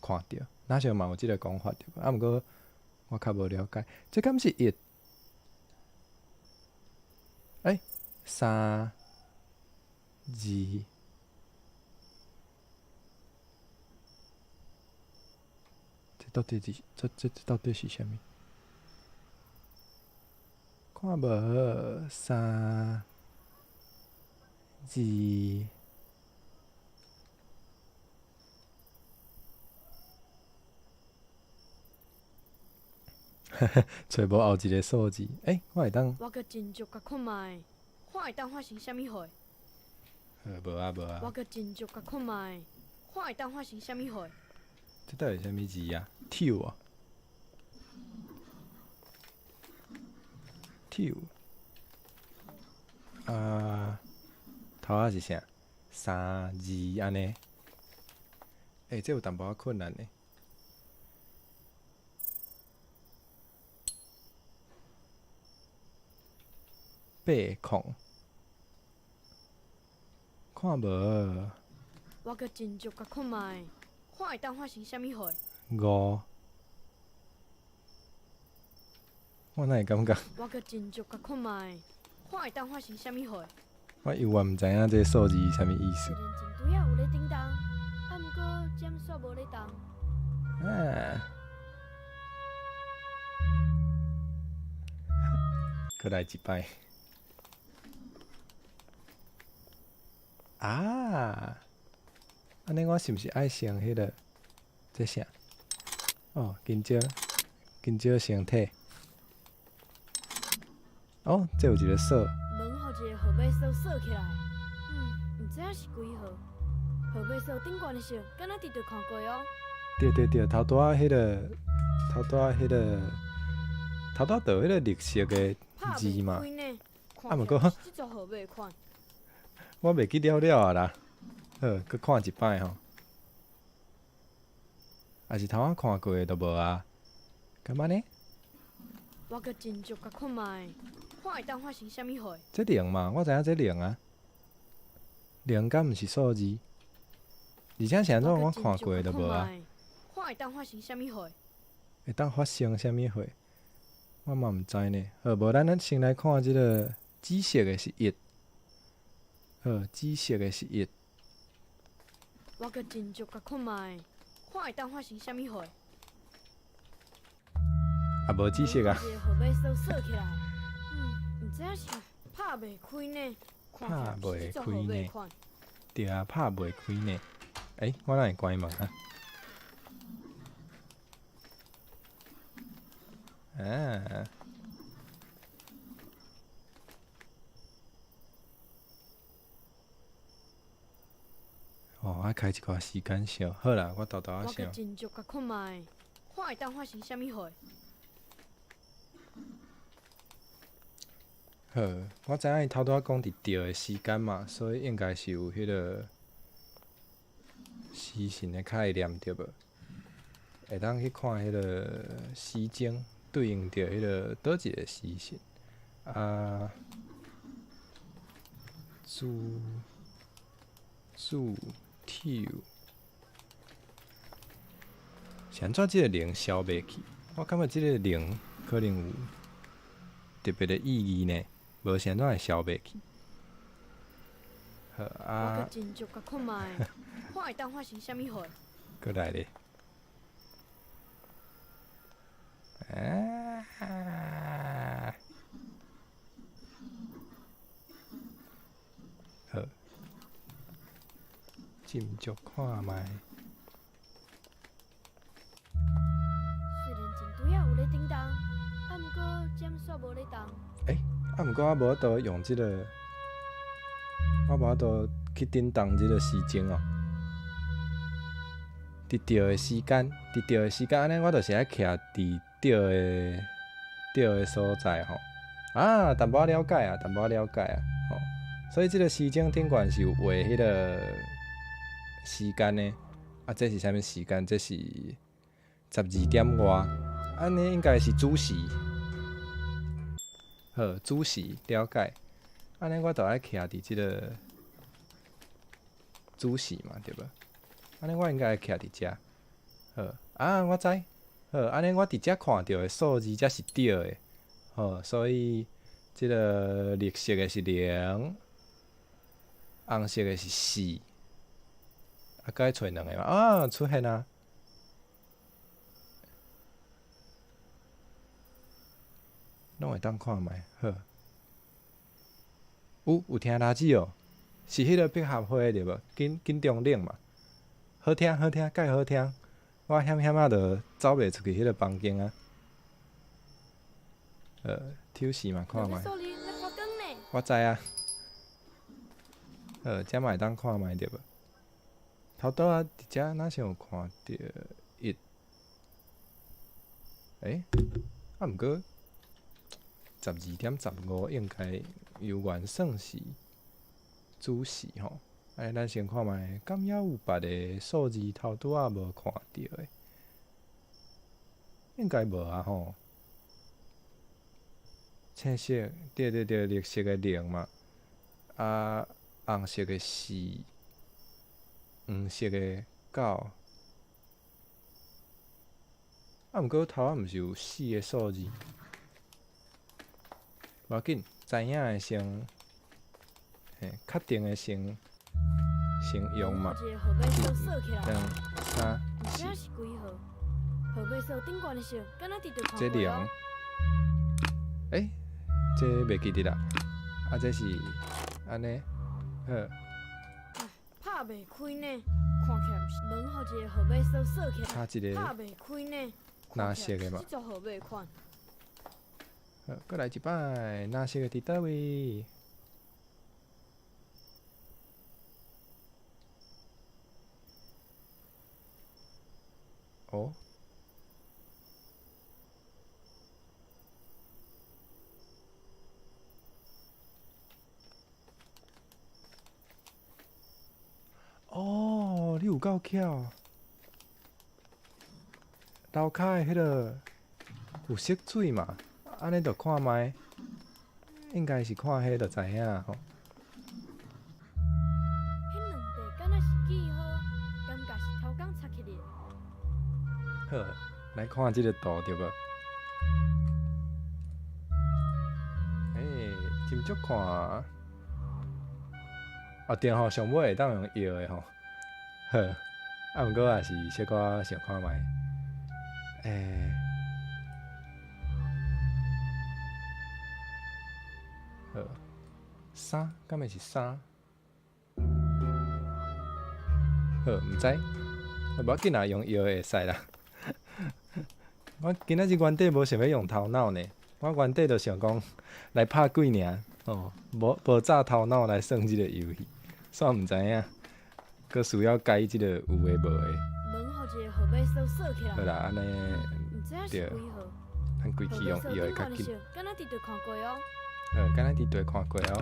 看著，若像嘛有這个講法對無？啊，毋過我較無了解，這敢是一？欸，三、二，這到底是這這這到底是啥物？看無，三、二，揣無後一个數字，欸，我會當。我閣真足共看覓，看會當發生啥物貨？無啊無啊。我閣真足共看覓，看會當發生啥物貨？這到底是啥物字啊？抽啊？抽。啊，頭仔是啥？三二按呢？欸，這有淡薄仔困難呢。八空，看無。我閣真足共看覓，看會當發生啥物貨？五，我哪會感覺？我閣真足共看覓，看會當發生啥物貨？我猶原毋知影這个數字是啥物意思。雖然前堆仔有咧叮當，啊，毋過針煞無咧動。啊！閣來一擺。啊！按呢我是毋是愛先彼个？這啥？哦，香蕉，香蕉先摕。哦，這有一个鎖。門予一个號碼鎖鎖起來。毋知影是幾號。號碼鎖頂懸的色，敢若佇佗看過哦。對對對，頭拄仔彼个，頭拄仔彼个，頭拄仔就彼个綠色的字嘛。啊，毋過我袂記了了啊啦。好，閣看一擺吼。也是頭仔看過的就無啊？敢按呢？我閣真足共看覓，看會當發生啥物貨？這零嘛，我知影這零啊。零敢毋是數字？而且是按怎我看過的就無啊？看會當發生啥物貨？會當發生啥物貨？我嘛毋知呢。好，無咱先來看這个紫色的是一。好，紫色的是一。我閣斟酌共看覓，看會當發生啥物貨。啊，無知識啊。一个號碼鎖鎖起來，毋知影是拍袂開呢，拍袂開呢？對啊，拍袂開呢。欸，我哪會關門啊？啊！哦，愛開一寡時間想，好啦，我沓沓仔想。我閣斟酌共看覓，看會當發生啥物貨。好，我知影伊頭拄仔講佇對的時間嘛，所以應該是有彼个時辰的概念對無？會當去看彼个時鐘對應著彼个佗一个時辰啊。煮煮抽，是按怎這个零消袂去？我感覺這个零可能有特別的意義呢，無是按怎會消袂去？好啊。我閣斟酌共看覓，看會當發生啥物貨。閣來咧。啊！好，斟酌看覓。雖然前堆仔有咧叮當，啊，毋過針煞無咧動。欸，啊，毋過我無法度用這个，我無法度去叮當這个時鐘哦。佇對的時間，佇對的時間，按呢我就是愛徛佇對的所在吼。啊，淡薄仔了解啊，淡薄仔了解啊，吼。所以這个時鐘頂懸是有畫彼个時間的。啊，這是啥物時間？這是12點外，按呢應該是子時。好，子時了解。按呢我就愛徛佇這个子時嘛，對無？按呢我應該徛佇遮。好，啊，我知。好，按呢我佇遮看著的數字才是對的。好，所以這个綠色的是0，紅色的是4。啊，閣愛揣兩个嘛？啊，出現啊！攏會當看覓，好。有聽垃圾哦，是彼个百合花對無？金金鐘嶺嘛，好聽好聽，蓋好聽。我險險仔就走袂出去彼个房間啊。抽時嘛看覓。我知啊。好，遮嘛會當看覓對無？頭拄仔佇遮若像有看著1，欸，啊，毋過12點15應該猶原算是子時吼。按呢，咱先看覓，敢猶有別个數字頭拄仔無看著的？應該無啊吼。青色，對對對，綠色的0嘛，啊，紅色的4。黃色的9，啊，毋過頭仔毋是有4个數字，無要緊，知影的先，嘿，確定的先用嘛。1、2、3、4。這0，欸，這袂記得啦，啊，這是按呢，好。拍袂開呢，看起來毋是門，予一个號碼鎖鎖起來。差一個拍袂開呢，藍色的嘛。這組號碼款。好，閣來一擺，藍色的佇佗位？哦。哦，你有夠巧！樓跤的彼个有色水嘛？按呢就看覓，應該是看彼就知影吼。彼兩塊敢若是記號，感覺是頭工插起的。好，來看這个圖對無？欸，斟酌看。啊對吼，上尾會當用搖的吼。好，啊，毋過也是小可想看覓，欸，好，三，敢會是三？好，毋知，無要緊啦，用藥會使啦。我今仔日原底無想欲用頭腦呢，我原底就想講來拍鬼爾，哦，無炸頭腦來耍這個遊戲，煞毋知影，閣需要改這個有的無的。好啦，按呢，對，咱規氣用藥會較緊。好，敢若佇地看過哦。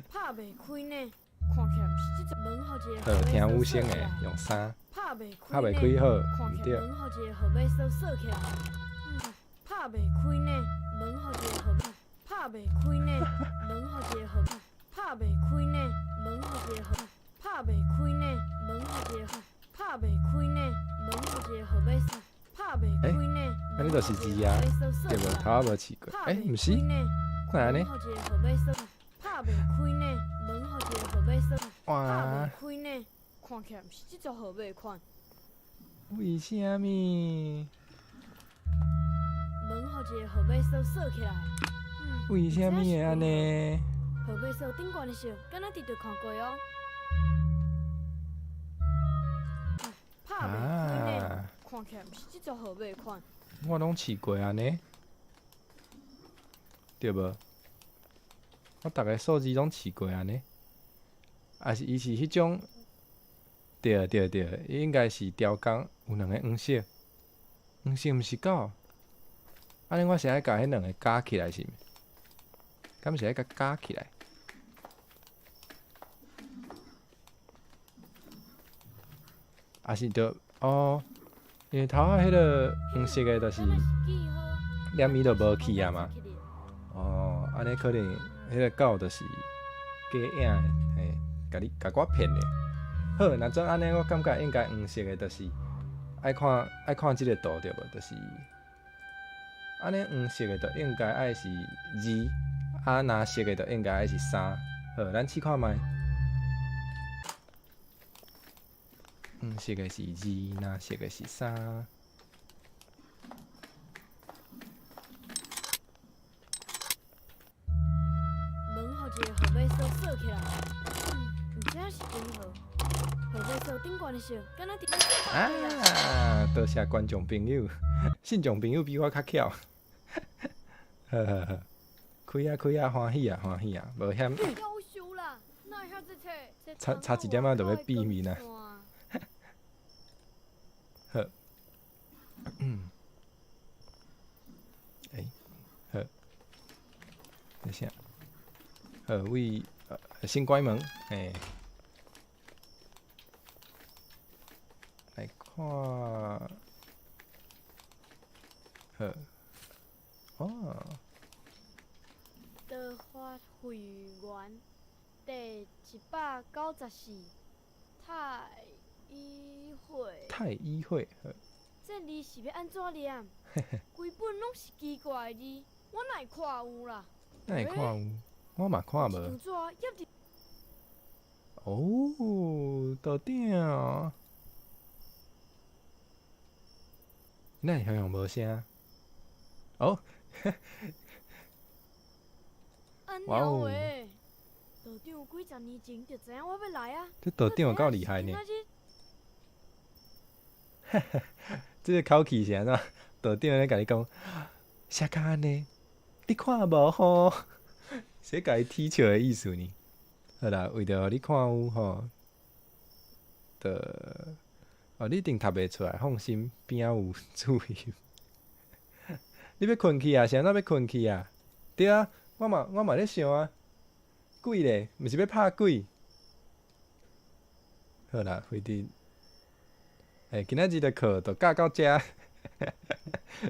拍袂開呢，看起來毋是這門予一個好，聽有聲的用三，拍袂拍袂開好，看起對。來門予一個號碼鎖鎖起來，拍袂開呢，門予一個號碼，拍袂開呢，門予一個號碼，拍袂開呢，門予一個號，拍袂開呢，門予一個號，拍袂開呢，門予一個號碼鎖，拍袂開呢，欸，按呢就是字啊，對無？頭仔無試過，欸，毋是，哪會按呢？拍袂開呢，門予一個號碼鎖，哇！拍袂開呢，看起來毋是這組號碼款。為啥物？門予一個號碼鎖鎖起來。為啥物會按呢？號碼鎖頂懸的色，敢若佇佗看過哦。拍袂開呢，看起來毋是這組號碼款。我攏試過按呢，對無？我逐个數字攏試過按呢，抑是伊是彼種？對對對，伊應該是調工有兩个黃色，黃色毋是九。按呢我是愛共彼兩个加起來是毋？敢是愛共加起來？抑是著哦，因為頭仔彼个黃色的，就是連伊都無去啊嘛。哦，按呢可能。彼个狗就是假影的，嘿，共你共我騙的。好，若怎按呢，我感覺應該黃色的，就是愛看愛看這个圖對無？就是按呢黃色的，就應該愛是2，啊藍色的就應該愛是3。好，咱試看覓。黃色的是2，藍色的是3。一个號碼鎖鎖起來，毋知影是幾號。號碼鎖頂懸的色，敢若佇。啊！多謝觀眾朋友，信眾朋友比我較巧。好好好，開啊開啊，歡喜啊歡喜啊，無嫌。差差一點仔就欲變面啊！好，欸，好，等下。好，位先關門，欸，來看，好，哦。桃花會員第194太醫會。太醫會。這字是欲按怎念？規本攏是奇怪的字，我哪會看有啦？哪會看有？我嘛看無。哦，道長，哪會向向無聲？哦，哇哦！道長幾十年前就知影我欲來啊！這道長有夠厲害呢！哈哈，這个口氣是按怎？道長咧共你講，寫甲按呢，你看無吼？是共伊踢笑的意思呢？好啦，為著予你看有吼，著哦，你一定讀袂出來，放心，邊仔有注意。你欲睏去啊？是按怎欲睏去啊？對啊，我嘛咧想啊，鬼咧，毋是欲拍鬼。好啦，回佇，欸，今仔日的課就教到遮，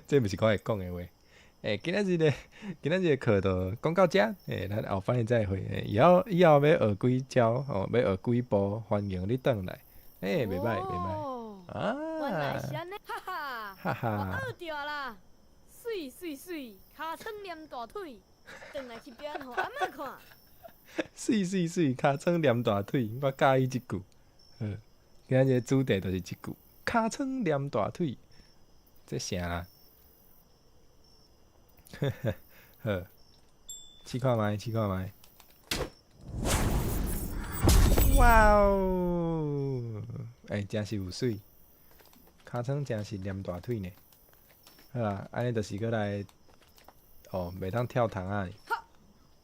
這毋是我會講的話。欸，今仔日的課就講到遮，欸，咱後擺再會。欸，以後欲學幾招吼，欲學幾步，歡迎你轉來。欸，袂歹袂歹。啊！原來是按呢，哈哈，哈哈，我學著啦，媠媠媠，尻川連大腿，轉來去表演予阿嬤看。媠媠媠，尻川黏大腿，我佮意這句。好，今仔日主題就是這句，尻川黏大腿，這啥啦？好，試看覓，試看覓。哇哦！欸，真是有媠，尻川真是黏大腿呢。好啊，按呢就是閣來，哦，袂當跳窗仔。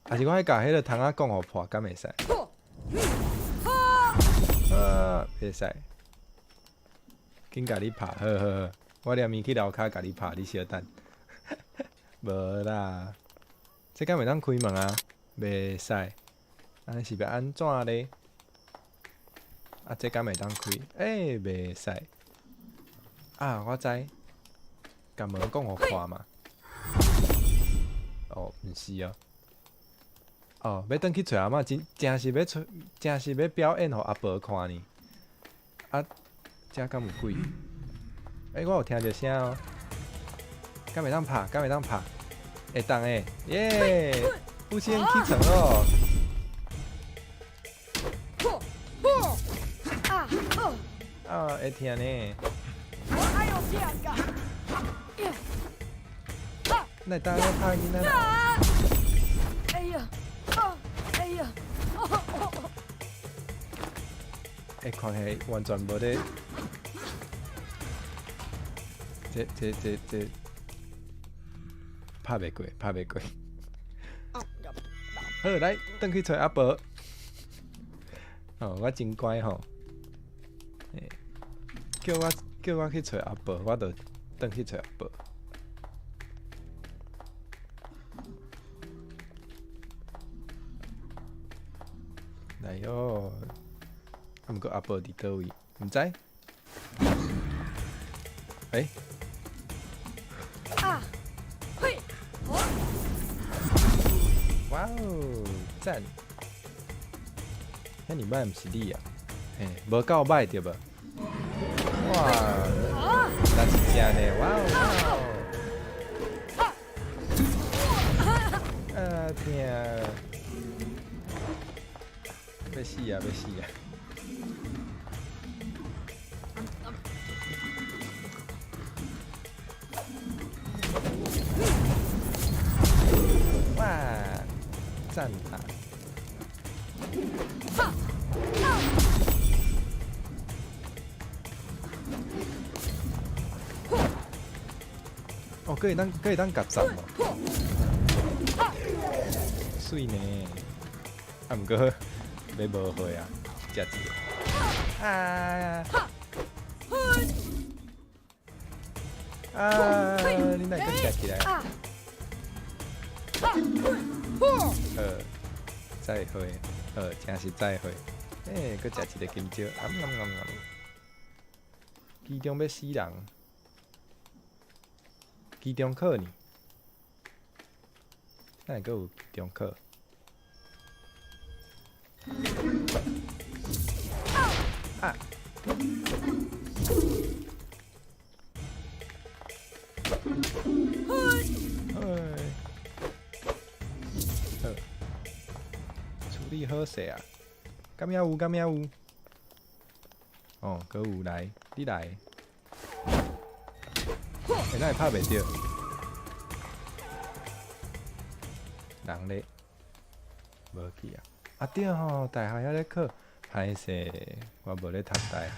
還是我愛共彼个窗仔摃予破，敢會使？啊，袂使。緊共你拍，好好好，我連伊去樓跤共你拍，你小等。無啦，這敢袂當開門啊？袂使。按呢是欲按怎咧？啊，這敢袂當開？欸，袂使。啊，我知，共門摃予破嘛。哦，毋是哦。哦，欲轉去揣阿嬤，真正是欲揣，真是欲表演予阿婆看呢。啊，遮敢有鬼？欸，我有聽著聲哦。敢袂當拍？敢袂當拍？會當的，耶！有先起床咯。啊，會疼呢。哪會當按呢拍囡仔？哎呀！哎呀！欸，看起來完全無咧，這這這這拍袂過，拍袂過。好，來，轉去揣阿婆。哦，我真乖吼。欸，叫我去揣阿婆，我就轉去揣阿婆。來喲，啊，毋過阿婆佇佗位，毋知。欸？啊！嘿！哇哦，讚！遐爾歹毋是你啊？嘿，無夠歹對無？哇，那是正呢！哇哦哇哦！啊，疼！欲死啊！欲死啊！哇，讚啊！哦，閣會當夾斬哦，媠呢！啊，毋過欲無血啊，食一个。啊！啊！你哪會閣徛起來？好，再會，好，真是再會。欸，閣食一个金蕉，啊毋毋毋毋。機場欲死人，機場考呢？哪會閣有機場考？啊！哎，好，處理好勢啊！敢猶有？敢猶有？哦，閣有來，你來。欸，哪會拍袂著？人咧？無去啊！啊對吼，大學遐咧考，歹勢，我無咧讀大學。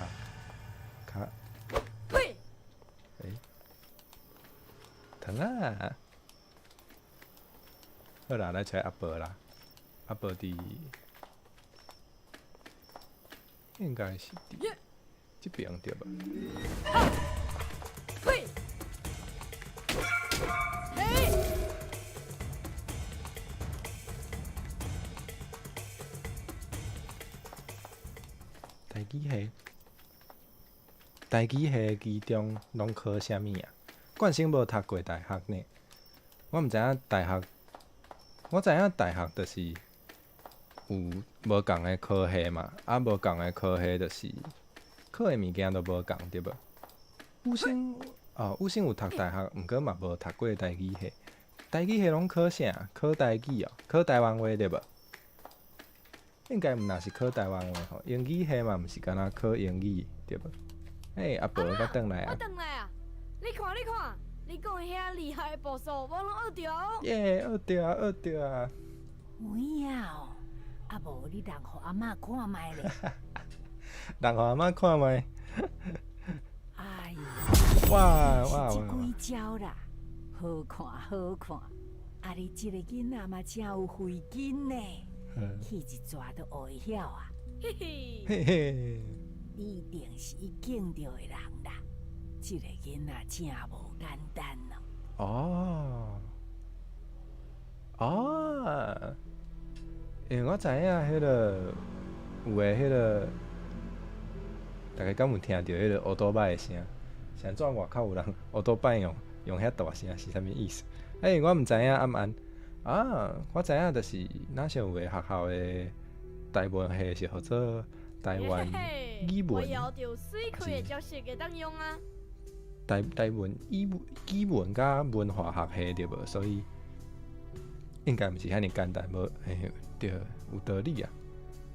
較，欸，疼啊！好啦，來揣阿婆啦。阿婆佇，應該是佇這邊對吧？台語系，台語系其中攏考啥物啊？冠生無讀過大學呢，我毋知影大學，我知影大學就是有無仝的科系嘛，啊無仝的科系就是考的物件都無仝對無？有生哦，有生有讀大學，毋過嘛無讀過台語系。台語系攏考啥？考台語哦，考台灣話對無？應該毋若是考台灣話吼，英語系嘛毋是干焦考英語對無？嘿，阿婆，我轉來我啊！轉來啊！你看，你看，你講的遐厲害的步數，我攏學著哦。耶，學著啊，學著啊！有影哦，啊無你人予阿嬤看覓咧。人予阿嬤看覓。哎呦，哇哇是這幾招啦，好看好看。啊，你這个囡仔嘛誠有慧根呢，去一逝就學會曉啊。嘿嘿，嘿嘿，你一定是伊敬著的人啦。這个囡仔真無簡單哦。哦，哦，因為我知影彼个有的彼个，大家敢有聽著彼个烏多擺的聲？是按怎外口有人烏多擺用遐大聲是啥物意思？欸，我毋知影按按啊，我知影就是若像有的學校的台文系是號做台灣語我文，枵著水開的招式會當用啊！台灣語文佮文化學系對無？所以應該毋是遐爾簡單，無嘿對，有道理啊。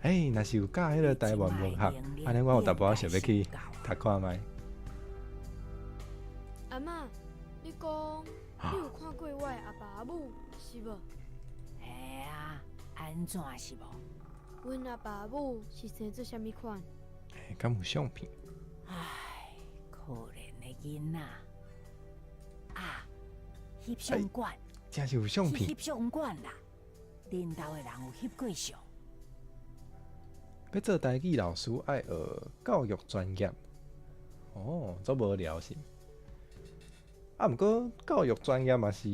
欸，若是有教彼个台灣文學，按呢我有淡薄仔想欲去讀看覓。阿嬤，你講你有看過我的阿爸阿母是無？嘿啊，按怎是無？阮阿爸阿母是生做啥物款？欸，敢有相片？唉，可憐的囡仔啊！翕相館，真是有相片。去翕相館啦！恁兜的人有翕過相？欲做台語老師，愛學教育專業。哦，足無聊是？啊，毋過教育專業嘛是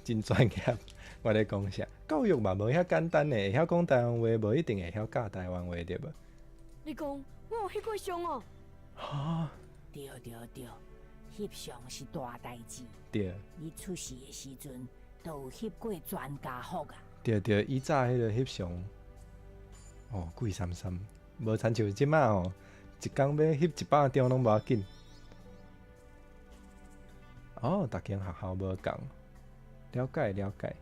真專業。我咧講啥？教育嘛無遐簡單呢，會曉講台灣話，無一定會曉教台灣話，對無？你講我有翕過相哦？哈？對對對，翕相是大代誌。對。你出世的時陣，都有翕過全家福啊！對對，以早彼个翕相，哦，貴參參，無親像這馬吼，一工欲翕100張攏無要緊。哦，逐間學校無仝，了解了解。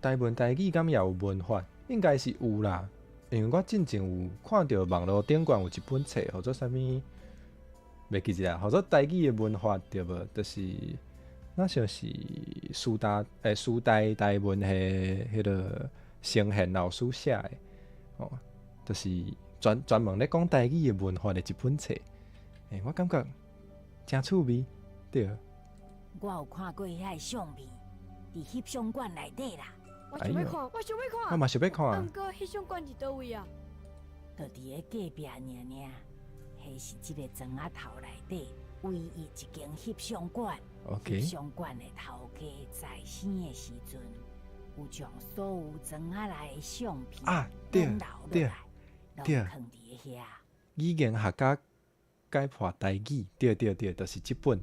台文台語敢也有文法？應該是有啦，因為我進前有看著網路頂懸有一本冊，號做啥物？袂記得啊，號做台語的文法對無？就是若像是師大師大台文系彼个成賢老師寫的，哦，就是專門咧講台語的文法的一本冊。欸，我感覺誠趣味，對。我有看過遐个相片，佇翕相館內底啦。我想欲看，我想欲看。我嘛想欲看。啊，毋過翕相館佇佗位啊？就佇咧隔壁爾爾，彼是這个庄仔頭內底唯一一間翕相館。 OK。翕相館的頭家在生的時陣，有將所有庄仔內的相片攏留落來，攏囥佇咧遐。語言學家解破台語，對對對，就是這本，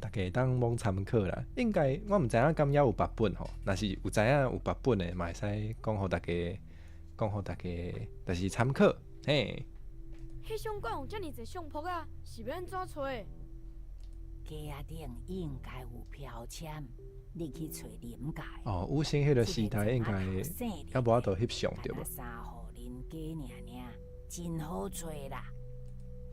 大家會當罔參考啦。應該我毋知影敢猶有別本吼，若是有知影有別本的，嘛會使講予大家，講予大家，就是參考。嘿。翕相館有遮爾濟相簿仔，是欲按怎揣？架仔頂應該有標籤，你去揣林家。哦，有生彼个時代應該猶無法度翕相對無？三戶人家爾爾，真好揣啦。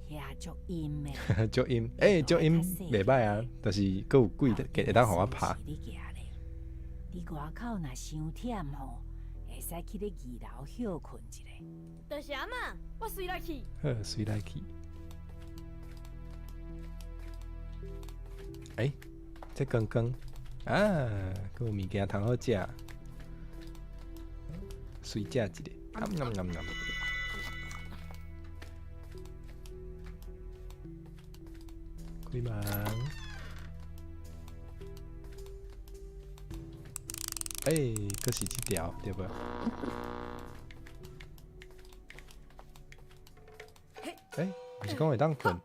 遐足陰的，足陰，欸，足陰袂䆀啊，就是閣有鬼會當予我拍。你外口若傷忝吼，會使去咧二樓歇睏一下。多謝阿嬤，我隨來去。好，隨來去。欸，這剛剛啊，閣有物件通好食，隨食一下，啊毋毋毋。開門。欸，閣是這條對無？欸，毋是講會當睏？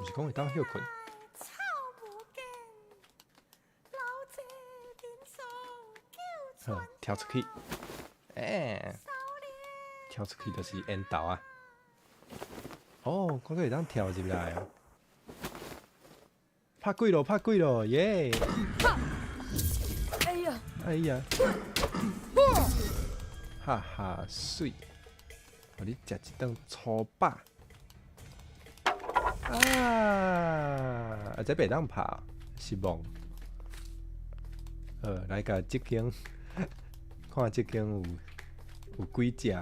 毋是講會當歇睏？好，跳出去。欸，跳出去就是緣投啊。哦，我閣會當跳入來哦。拍鬼咯，拍鬼咯，耶！哎呀！哎呀！哈哈，媠！予你食一頓粗飽。啊！啊，這袂當拍，失望。好，來共這間，看這間有幾隻，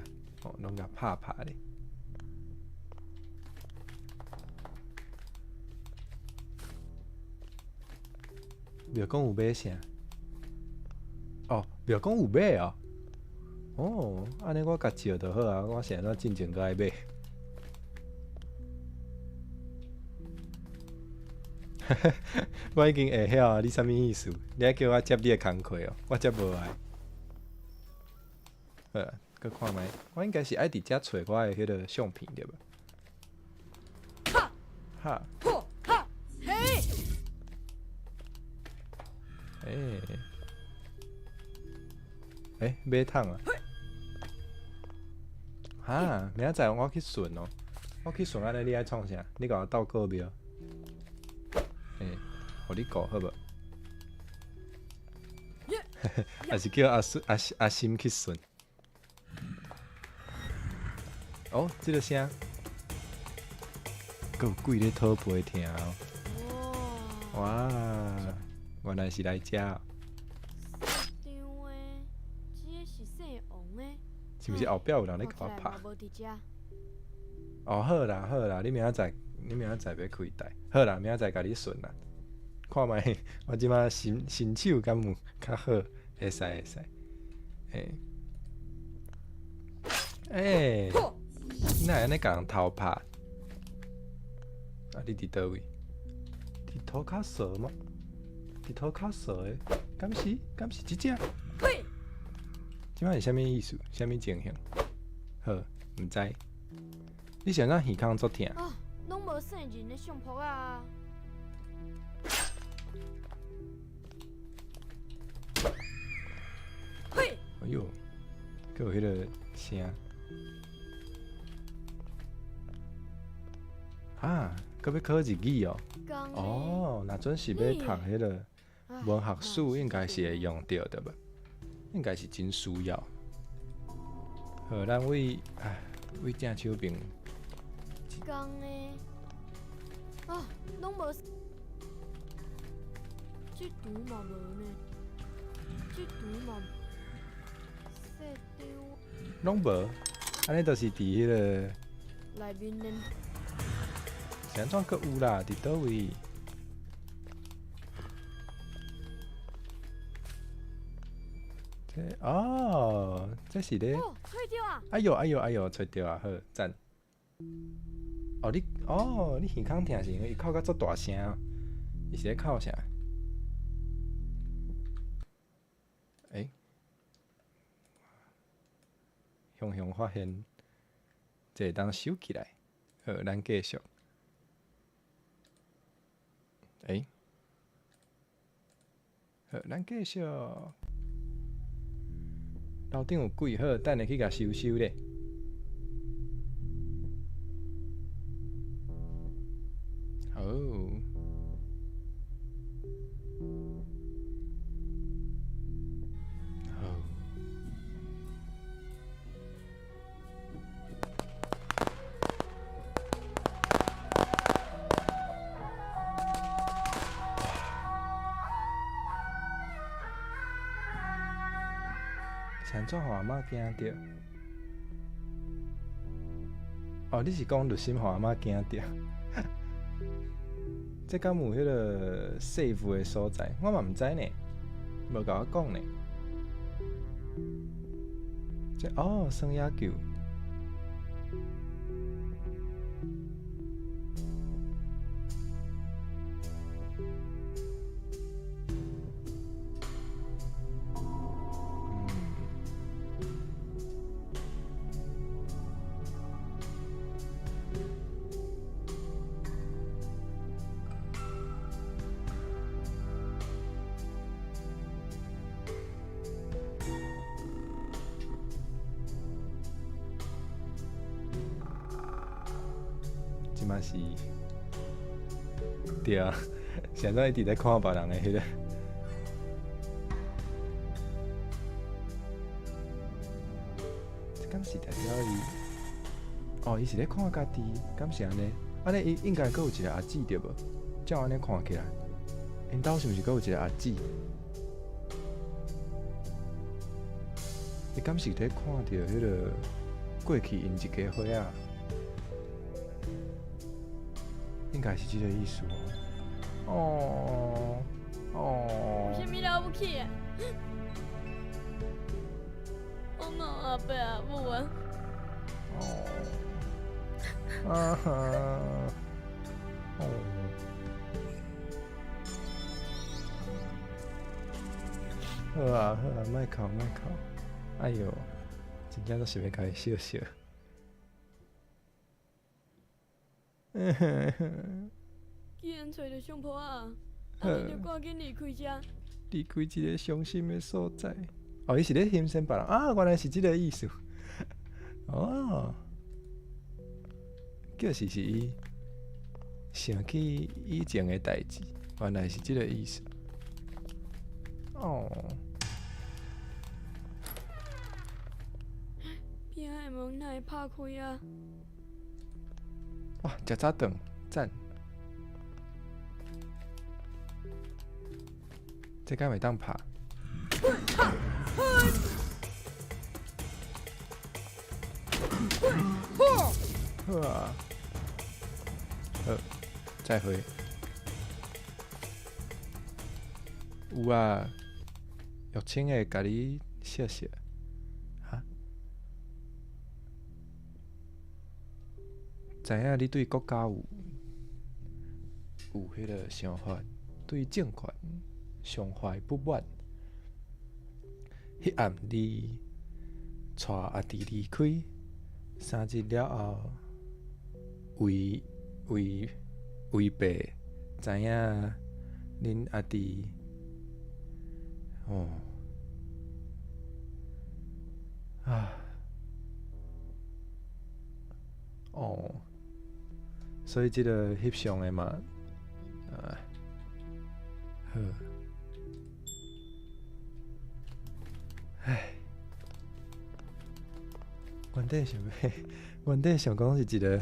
哦，攏共拍拍咧。廟公有買啥？哦，廟公有買哦。哦，按呢我共照就好啊，我是按怎進前閣愛買？我已經會曉啊，你啥物意思？你愛叫我接你的工課哦，我才無愛。好啊，閣看覓，我應該是愛佇遮揣我的彼个相片對無？哈！哈！嘿！欸！欸，馬桶啊！哈，明仔載我去巡哦，我去巡按呢，你愛創啥？你共我鬥顧廟。欸，予你顧好無？還是叫阿孫、阿阿心去巡？哦，這个聲，閣有鬼咧討皮聽哦！哇，原來是來遮。是毋是後壁有人咧共我拍？哦，好啦好啦，你明仔載，你明仔載欲開台，好啦，明仔載共你巡啦。看覓，我這擺身身手敢有較好？會使會使。欸欸，你哪會按呢共人偷拍？啊，你佇佗位？佇塗跤趖嗎？佇塗跤趖的，敢是？敢是這隻？這擺是啥物意思？啥物情形？好，毋知。你是按怎耳孔足疼？啊，攏無聖人的相簿啊！哎喲，閣有彼个聲。啊，閣欲考日語哦？哦，若準是欲讀彼个文學史，應該是會用著對無？應該是真需要。好，咱為唉，為正手邊。仝的，啊，攏無，這櫥嘛無呢，這櫥嘛，細張。攏無，按呢就是佇彼个。內面呢？是按怎閣有啦？佇佗位？這哦，這是咧。哦，揣著啊！哎喲哎喲哎喲，揣著啊！好，讚。哦，你哦，你耳孔疼是因為伊哭甲足大聲，伊是咧哭啥？欸？雄雄發現，這會當收起來。好，咱繼續。欸？好，咱繼續。樓頂有鬼，好，等下去共收收咧。好。好。是按怎予阿嬤驚著？哦，你是講律心予阿嬤驚著？這敢有彼个 save 的所在？我嘛毋知呢，無共我講呢。這哦，耍野球。嘛是，對啊，是按怎一直咧看別人的彼個？這敢是代表伊？哦，伊是咧看家己，敢是按呢？按呢伊應該閣有一个阿姊對無？照按呢看起來，𪜶兜是毋是閣有一个阿姊？伊敢是佇咧看著彼个過去𪜶一家伙仔？應該是這个意思哦。哦哦。有啥物了不起的？我嘛有阿伯阿母啊。哦。啊哈。哦。好啊好啊，莫哭莫哭。哎喲，真正都想欲共伊相惜。既然揣著相婆仔，按呢就趕緊離開遮。離開這个傷心的所在。哦，伊是咧欣賞別人啊，原來是這个意思。哦，就是是伊想起以前的代誌，原來是這个意思。哦。邊仔的門哪會拍開啊？哇，食早頓，讚！這敢會當拍？好啊，好，再會。有啊，玉清會共你說說。哈？知影你對國家有彼个想法，對政權常懷不滿。彼暗你帶阿弟離開，3日了後，為為為爸知影恁阿弟，哦，啊，哦，所以這个翕相的嘛，啊，好，唉，原底想欲，原底想講是一个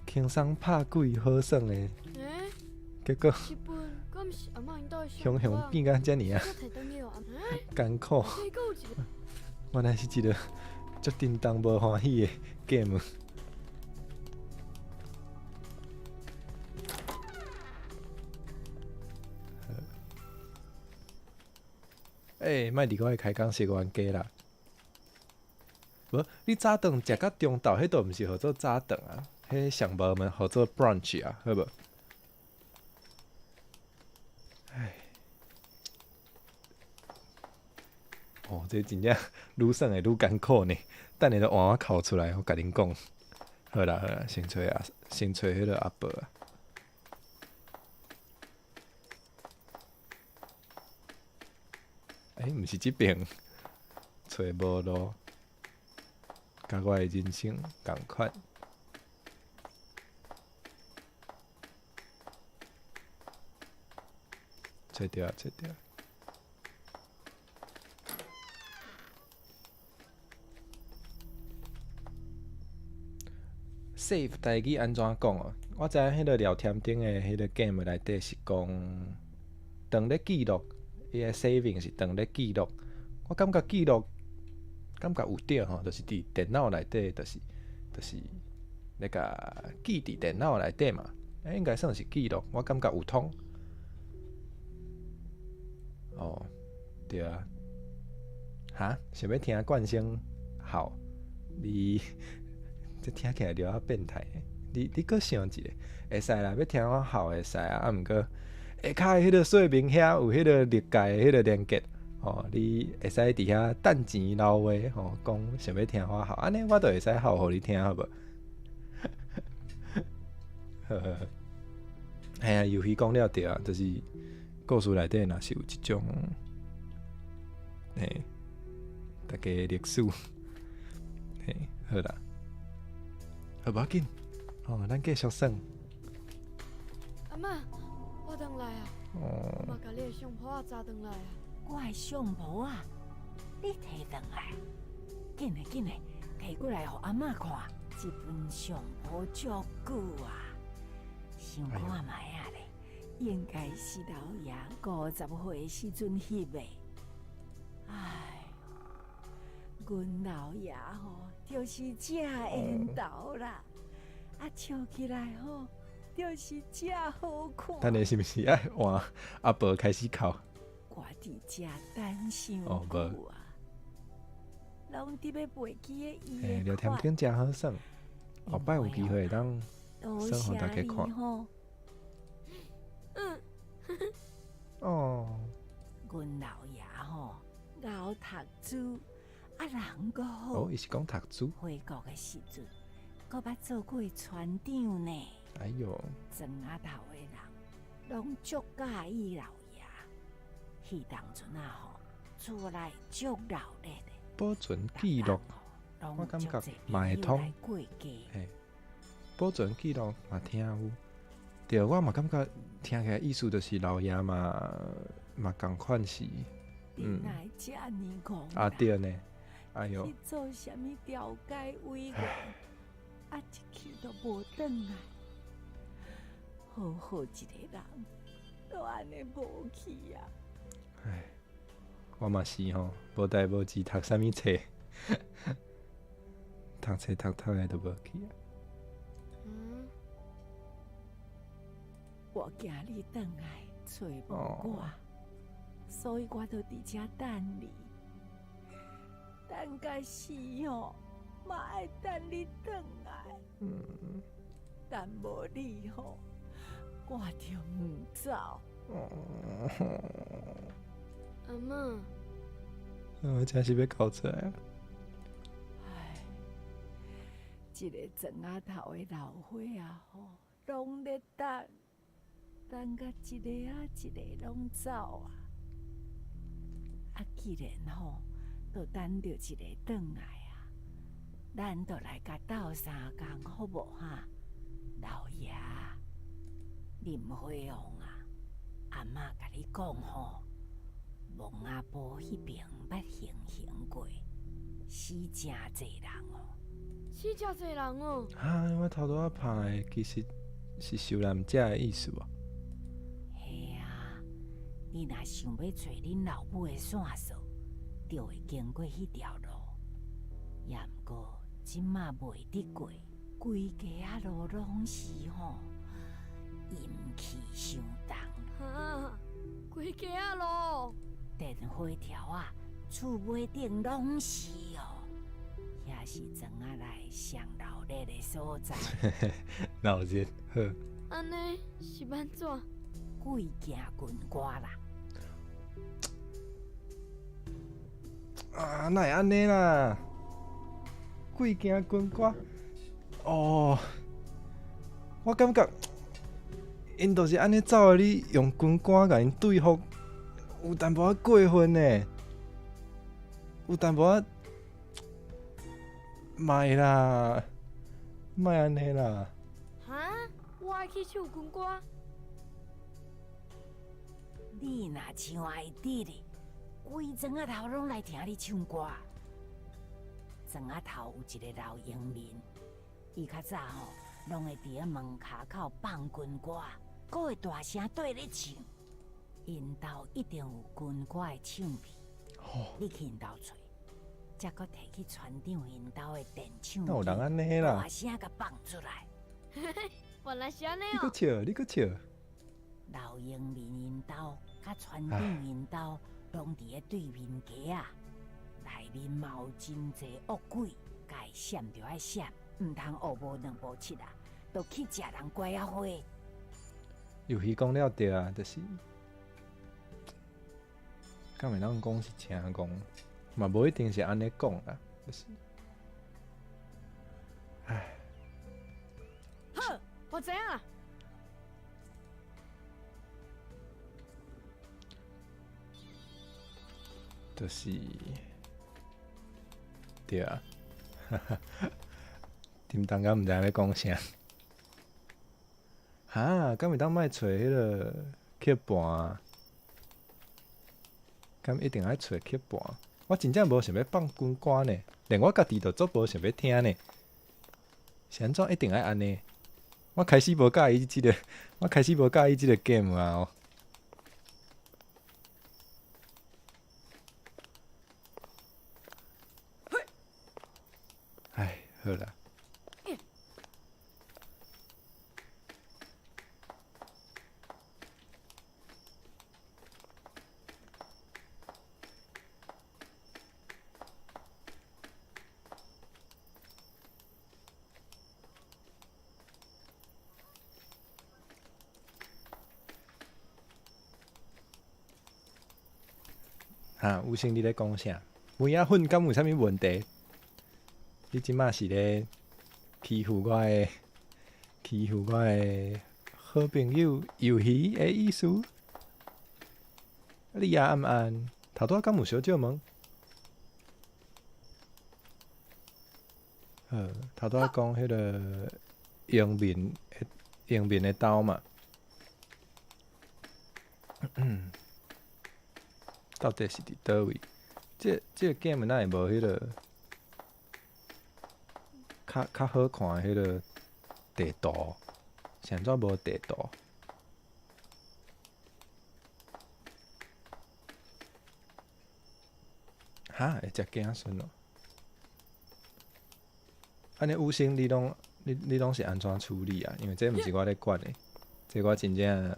輕鬆拍鬼好耍的，結果雄雄變甲遮爾仔艱苦，原來是一个足沉重無歡喜的 game。欸，莫佇我的開講室冤家啦！無，你早頓食到中晝，彼都毋是號做早頓啊，彼上無嘛號做 brunch 啊，好無？唉，哦，這真正愈耍會愈艱苦呢。等下就換我哭出來，我共恁講。好啦好啦，先揣啊，先揣彼个阿伯啊。欸，毋是這爿，揣無路，佮我的人生仝款。揣著啊，揣著。Save 台語按怎講哦？我知影彼个聊天頂的彼个 game 內底是講，當咧記錄，伊个 saving 是當咧記錄。我感覺記錄，感覺有對吼，就是佇電腦內底，就是咧共記佇電腦內底嘛，應該算是記錄。我感覺有通。哦，對啊。哈？想欲聽冠聲吼？你這聽起來就較變態。你閣想一下，會使啦，欲聽我吼會使啊。啊，毋過下跤的彼个說明遐有彼个歷界的彼个連結，吼，你會使佇遐等錢留話，吼，講想欲聽我吼，按呢我就會使吼予你聽，好無？好好好。嘿啊，遊戲講了對啊，就是故事內底若是有這種，嘿，大家的歷史，嘿，好啦，好無要緊。哦，咱繼續耍。阿嬤，我轉來啊！哦。我嘛共你的相簿仔紮轉來啊！我的相簿仔，你提轉來？緊嘞緊嘞，提過來予阿嬤看。這本相簿足久啊，想看覓仔咧，應該是老爺50歲時陣翕的。唉，阮老爺吼，就是這緣投啦，啊笑起來吼，就是這好看。等下是毋是愛換阿婆開始哭？我佇遮等傷久啊，攏佇欲袂記得伊欸，的聊天款。頂誠好耍，後擺有機會會當多耍予大謝家看。你吼。哦。阮老爺吼，𠢕讀書，啊人閣好。哦，伊是講讀書。回國的時陣，閣捌做過船長呢。哎喲。莊仔頭的人攏足佮意老爺，彼當陣啊吼，厝內足熱鬧的。保存記錄，我感覺嘛會通。嘿，保存記錄嘛聽有，對，我嘛感覺聽起來意思就是老爺嘛嘛仝款是，嗯。啊對呢，哎喲。去做啥物調解委員，啊一去就無轉來，好好一個人，都按呢無去啊！唉，我嘛是吼，無代無誌讀啥物冊，讀冊讀讀的都無去啊。我驚你轉來揣無我，所以我就佇遮等你，等甲死吼，嘛愛等你轉來。等無你吼，我就毋走。阿嬤。我真是欲哭出來啊！唉，這个莊仔頭的老伙仔吼，攏咧等，等甲一个仔一个攏走啊！啊，既然吼，都等著一个轉來啊，咱就來共鬥相共好無哈？老爺，林火王啊，阿嬤共你講吼，墓仔埔彼爿捌行刑過，死誠濟人哦。死誠濟人哦！啊，我頭拄仔拍的其實是受難者的意思無？嘿啊，你若想欲揣恁老母的線索，就會經過彼條路。也毋過這馬袂得過，規街仔路攏是吼，陰氣傷重。哈，規街仔路。電火柱仔，厝尾頂攏是哦，遐是莊仔內上鬧熱的所在。鬧熱好。按呢是欲按怎？鬼驚軍歌啦！啊，哪會按呢啦？鬼驚軍歌哦，我感覺𪜶就是按呢走的，你用軍歌共𪜶對付，有淡薄仔過分呢，有淡薄仔，莫啦，莫按呢啦。哈？我愛去唱軍歌。你若唱會得咧，規莊仔頭攏來聽你唱歌。莊仔頭有一个老農民，伊較早吼，攏會佇咧門跤口放軍歌，閣會大聲綴咧唱。𪜶兜一定有軍歌的唱片，你去𪜶兜揣，才閣提去船長𪜶兜的電唱哪有人按呢啦？大聲共放出來。原來是按呢哦。你閣笑，你閣笑。老農民𪜶兜佮船長𪜶兜攏佇咧對面街仔，內面嘛有真濟惡鬼，該閃就愛閃，毋通學無兩步七啊，就去食人拐仔花。遊戲講了對啊，就是，敢會當講是成功，嘛無一定是按呢講啦，就是，唉。好，我知影啦。就是，對啊，叮當敢毋知影欲講啥。哈，敢會當莫揣彼个刻盤？敢一定愛揣刻盤？我真正無想欲放軍歌呢，連我家己都足無想欲聽呢。是按怎一定愛按呢？我開始無佮意這个，我開始無佮意這个 game 啊！哦。唉，好啦。哈，有生你咧講啥？梅仔粉敢有啥物問題？你這馬是咧欺負我的，欺負我的好朋友魷魚的意思？你也按按，頭拄仔敢有小借問？好，頭拄仔講彼个迎面的刀嘛。到底是佇佗位？這个 game 哪會無彼个較好看的彼个地圖？是按怎無地圖？哈，會食子孫哦？按呢有生你攏是按怎處理啊？因為這毋是我咧管的，這我真正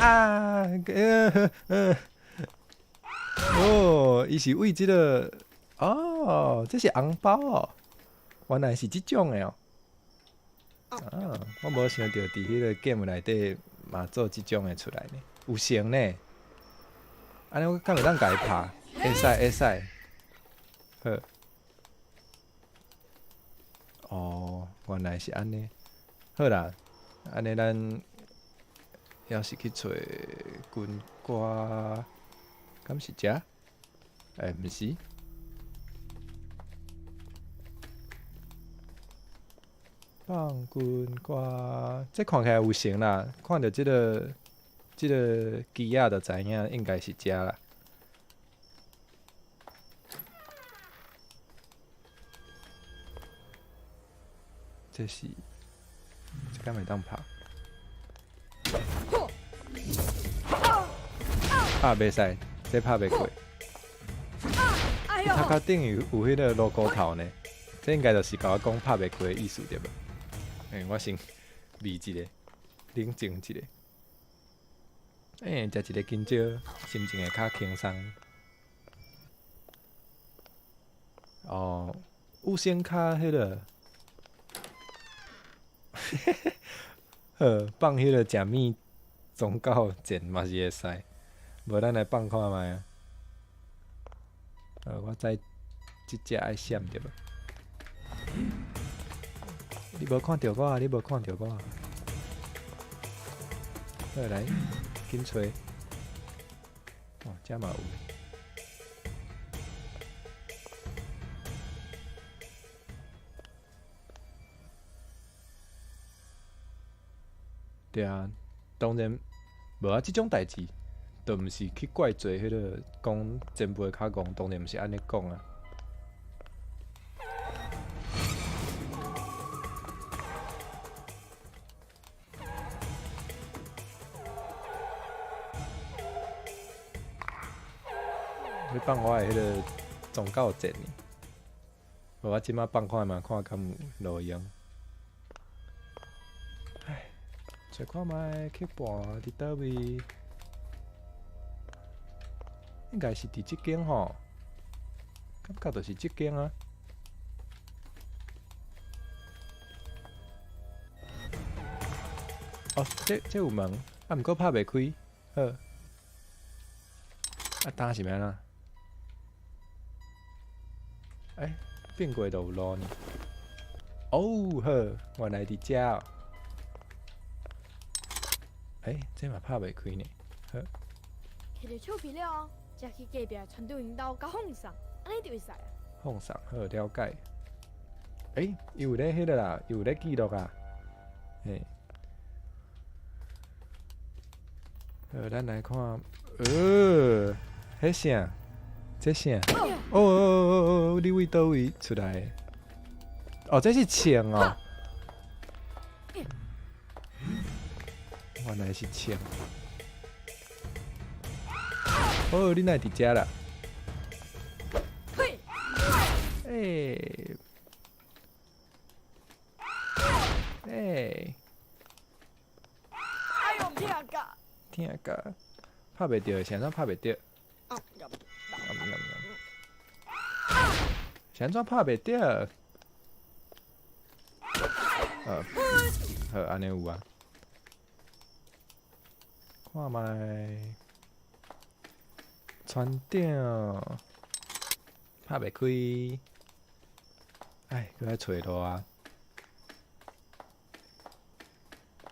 啊，哦，伊是為這个哦，這是紅包哦，原來是這種的哦。啊，我無想著佇彼个 game 內底嘛做這種的出來呢，有成呢。按呢我敢會當共伊拍？會使會使。好。哦，原來是按呢。好啦，按呢咱猶是去揣軍歌，敢是遮？欸，毋是。放軍歌，這看起來有成啦，看著這个機仔就知影應該是遮啦。這是，這敢會當拍？啊，袂使，這拍袂過。頭殼頂有彼个鑼鼓頭呢，這應該就是共我講拍袂過的意思對無？欸，我先味一下，冷靜一下。欸，食一个香蕉，心情會較輕鬆。哦，有先較彼个，好，放彼个食物宗教箭嘛是會使，無咱來放看覓啊。我知這隻愛閃對無？你無看著我啊！你無看著我啊！好來，緊揣。哦，遮嘛有。對啊，當然無啊，這種代誌，都毋是去怪罪彼个講前輩較戇，當然毋是按呢講啊。你放我的彼个宗教箭呢？無我這馬放看覓，看敢有路用。唉，揣看覓刻盤佇佗位？應該是佇這間吼，感覺就是這間啊。哦，這有門，啊，毋過拍袂開，好。啊，呾是欲按怎？欸，變過就有路呢。哦，好，原來佇遮哦。欸，這嘛拍袂開呢。好。摕著手皮了後，才去隔壁船長𪜶兜共放送，按呢就會使啊。放送，好，了解。欸，伊有咧彼个啦，伊有咧記錄啊。嘿，好，咱來看，彼啥？這啥？哦哦哦哦哦！你為佗位出來的？哦，這是銃哦。原來是銃。哦，你哪會佇遮啦？欸欸！哎喲，疼甲！疼甲！拍袂著，是按怎拍袂著？是按怎拍袂著？好，按呢有啊。看覓，船長拍袂開，哎，閣愛揣路啊！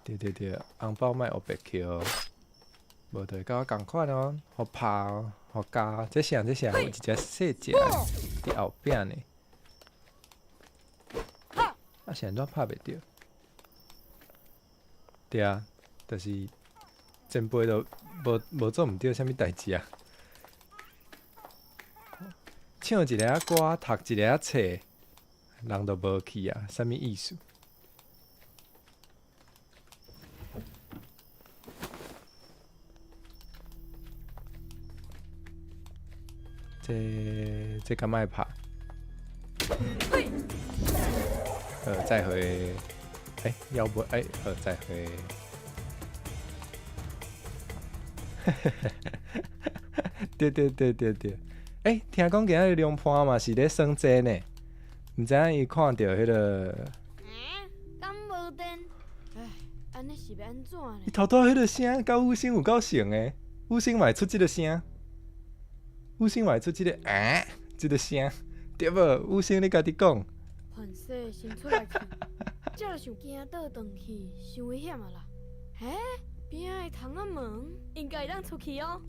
對對對，紅包莫烏白抾，無就會佮我仝款哦，予拍哦，予咬。這啥？這啥？有一隻細隻佇後壁呢。啊，是按怎拍袂著？對啊，就是前輩都無做毋對啥物代誌啊。唱一个歌，讀一个冊，人就無去啊，啥物意思？這敢愛拍？再會。欸，要不，欸，好，再會。對對對對對。欸，聽講今仔日龍伴嘛是咧耍這呢，毋知影伊看著彼个。欸，敢無電？唉，按呢是欲按怎呢？伊頭拄仔彼个聲，佮五星有夠像的，五星嘛會出這个聲，五星嘛會出這个啊，這个聲，對無？五星你家己講。凡勢先出來去，才就想驚倒轉去，傷危險啊啦！欸，邊仔的窗仔門應該會當出去哦。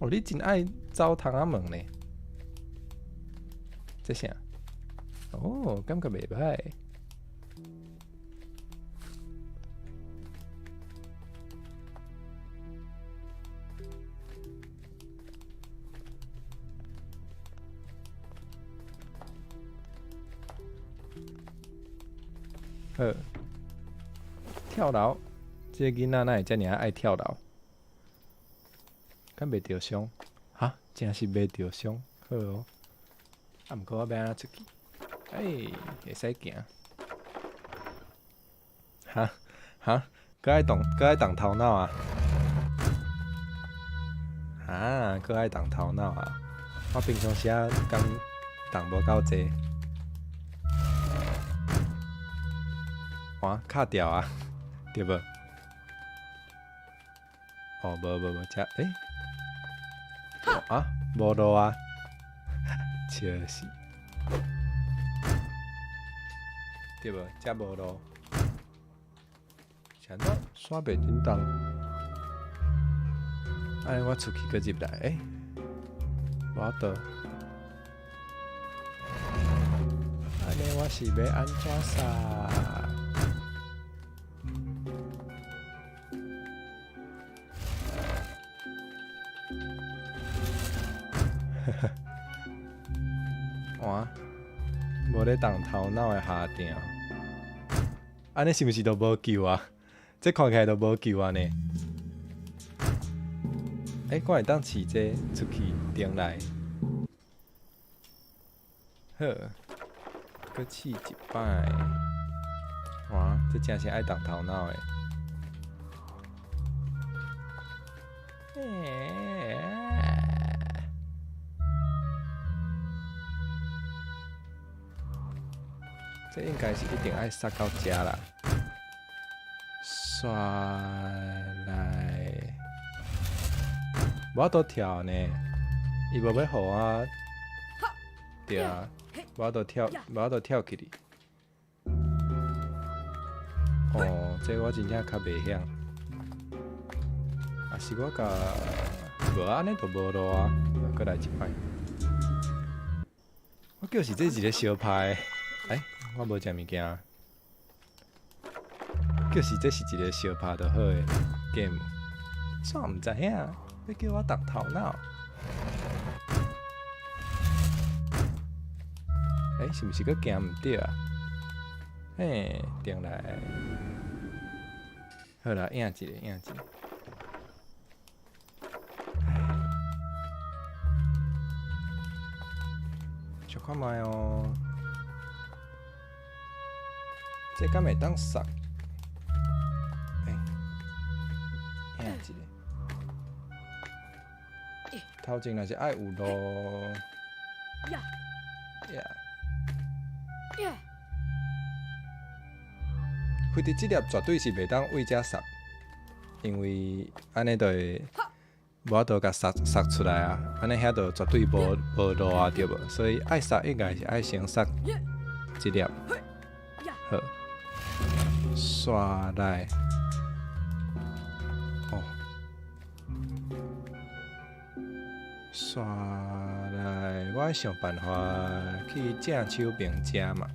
哦，你真愛走窗仔門呢？這啥？哦，感覺袂歹。好，跳樓，這个囡仔哪會遮爾愛跳樓？敢袂著傷？哈，真是袂著傷，好哦。啊，毋過我欲按怎出去？欸，會使行。哈哈，閣愛動，閣愛動頭腦啊！啊，閣愛動頭腦啊！我平常時啊，敢動無夠濟。哇，卡掉啊，對無？哦，無無無，這欸，啊，無路啊，笑死，對無？這無路，是按怎煞袂振動？按呢我出去閣入來，欸，無法度。按呢我是欲按怎煞？哇，無咧動頭腦的下場，按呢是毋是都無救啊？這看起來都無救啊呢。欸，我會當試這出去轉來。好，閣試一擺。哇，這真是愛動頭腦的。欸這應該是一定愛殺到遮啦，煞來，無法度跳呢，伊無欲予我，對啊，無法度跳，無法度跳起去。哦，這我真正較袂曉，啊是我共無按呢就無路啊，閣來一擺。我就是這一个相拍的，欸，我無食物件，就是這是一个相拍就好的 game。怎毋知影？欲叫我動頭腦？欸，是毋是閣行毋對啊？嘿，轉來。好啦，影一下，影一下。小看覓哦，這敢會當殺？欸，影一下。頭前若是愛有路。呀。飛佇這粒絕對是袂當對遮殺，因為按呢就會無法度共殺殺出來啊！按呢遐就絕對無無路啊，對無？所以愛殺應該是愛先殺這粒。好，刷來。哦，刷來，我愛想辦法去正手爿食嘛。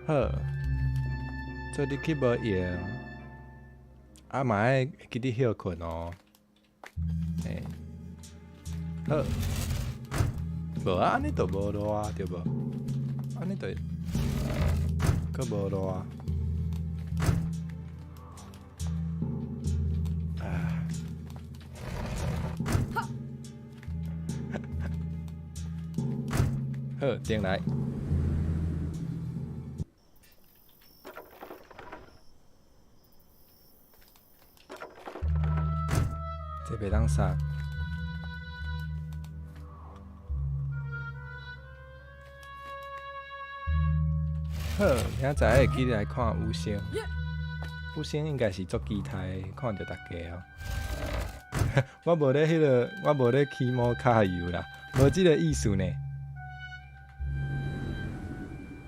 好，做入去無用，啊嘛愛會記得歇睏哦。欸，好，無啊，按呢就無路啊，對無？按呢就閣無路啊。啊，好，轉來。這袂當殺。好，明仔載會記得來看五星。五星應該是足期待看著大家哦。我無咧彼个，我無咧起毛卡油啦，無這个意思呢。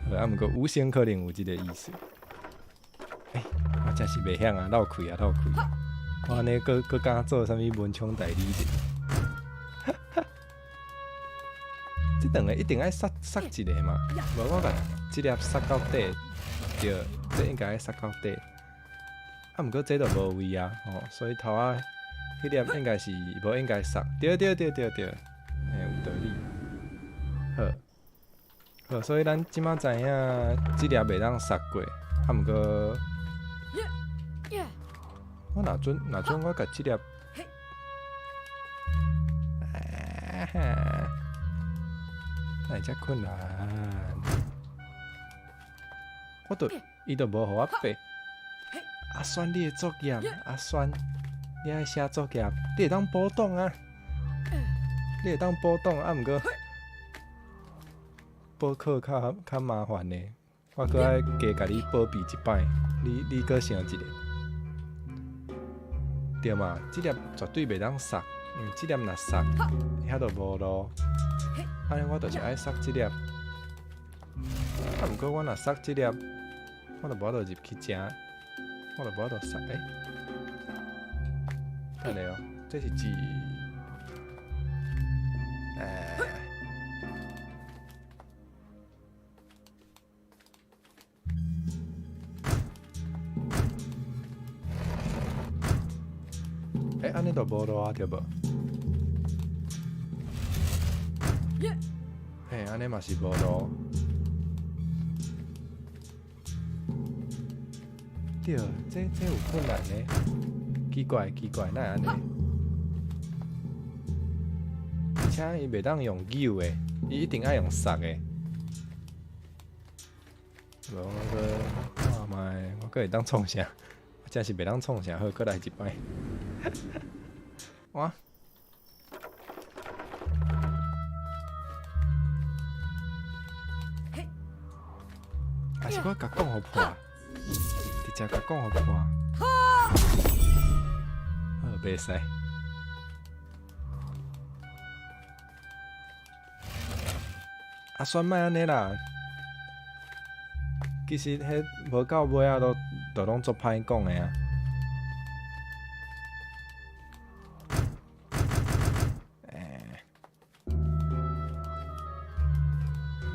好，啊，毋過五星可能有這个意思。欸，我真是袂曉啊，漏氣啊，漏氣！我按呢閣閣敢做啥物文昌代理人？這兩个一定愛殺殺一个嘛，無我共這粒殺到底，對，這應該愛殺到底。啊，毋過這就無位啊，吼，所以頭仔彼粒應該是無應該殺，對對對對對，嘿，有道理。好，好，所以咱這擺知影這粒袂當殺過，啊，毋過。我若準若準我共這粒，啊哈，哪會遮困難？我都伊都無予我爬。阿酸，你的作業，阿酸，你愛寫作業，你會當補檔啊？你會當補檔啊？毋過補課較較麻煩呢，我閣愛加共你報備一擺，你你閣想一下。對嘛？這粒絕對袂當殺，因為這粒若殺，遐就無路。按呢我就是愛殺這粒。啊，毋過我若殺這粒，我就無法度入去食，我就無法度殺。欸，等下哦，這是一，欸。欸，按呢就無路啊，對無？嘿，按呢嘛是無路。對，這這有困難呢。奇怪奇怪，哪會按呢？而且伊袂當用扭的，伊一定愛用捒的。無我閣看覓，我閣會當創啥？我真是袂當創啥，好，閣來一擺。哇！還是我共講予破，直接共講予破。好，袂使。阿酸莫按呢啦，其實彼無到尾仔都都攏足歹講的啊。欸，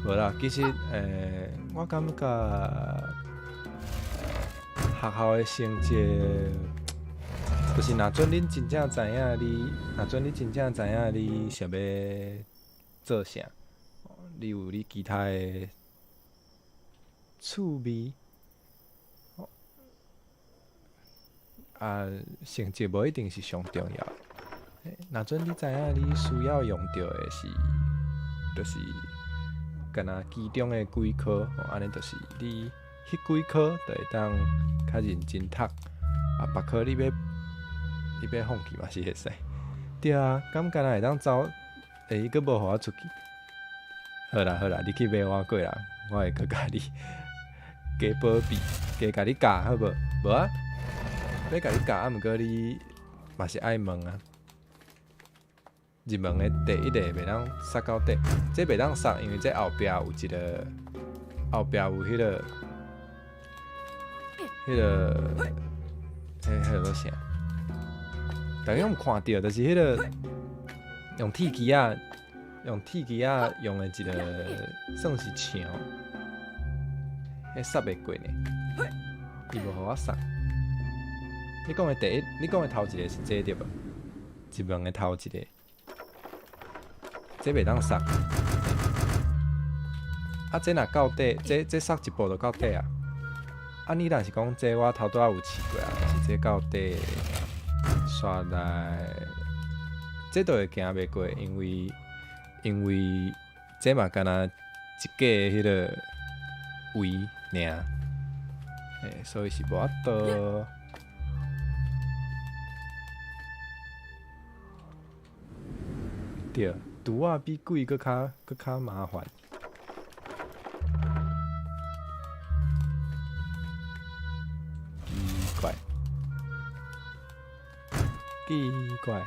無啦，其實欸，我感覺學校的成績，就是若准恁真正知影你，若准你真正知影你想欲做啥，你有你其他的趣味，啊，成績無一定是上重要的。若準你知影你需要用著的是，就是敢若其中的幾科，按呢就是你彼幾科就會當較認真讀，啊，別科你欲放棄嘛是會使。對啊，敢敢若會當走？欸，伊閣無予我出去。好啦好啦，你去買碗粿啦，我會閣共你加保庇，加共你教好無？無啊，欲共你教，啊，毋過你嘛是愛問啊。入門的第一个袂當殺到底，這袂當殺，因為這後壁有一个，後壁有彼个啥？逐家攏有看著，就是彼个用鐵枝仔，用鐵枝仔用的一个算是牆，彼殺袂過呢，伊無予我殺。你講的第一，你講的頭一个是這對無？入門的頭一个。這袂當殺，啊！這若到底，這殺一步就到底啊！啊，你若是講這我頭拄仔有試過啊，是這到底煞來，這都會行袂過，因為這嘛敢若一個彼个位爾，欸，所以是無法度。對。毒仔比鬼閣較麻煩。奇怪，奇怪，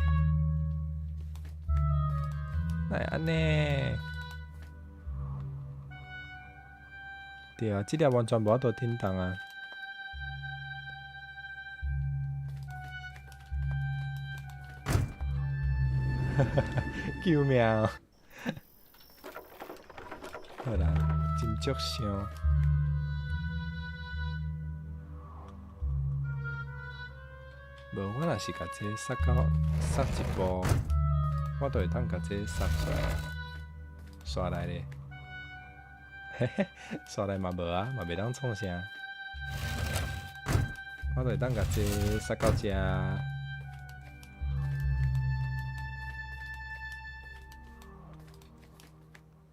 哪會按呢？對啊，這粒完全無法度停動啊！救命！好啦，真足想。無，我若是共這殺到殺一步，我就會當共這殺出來，煞來咧。嘿嘿，煞來嘛無啊，嘛袂當創啥。我就會當共這殺到遮。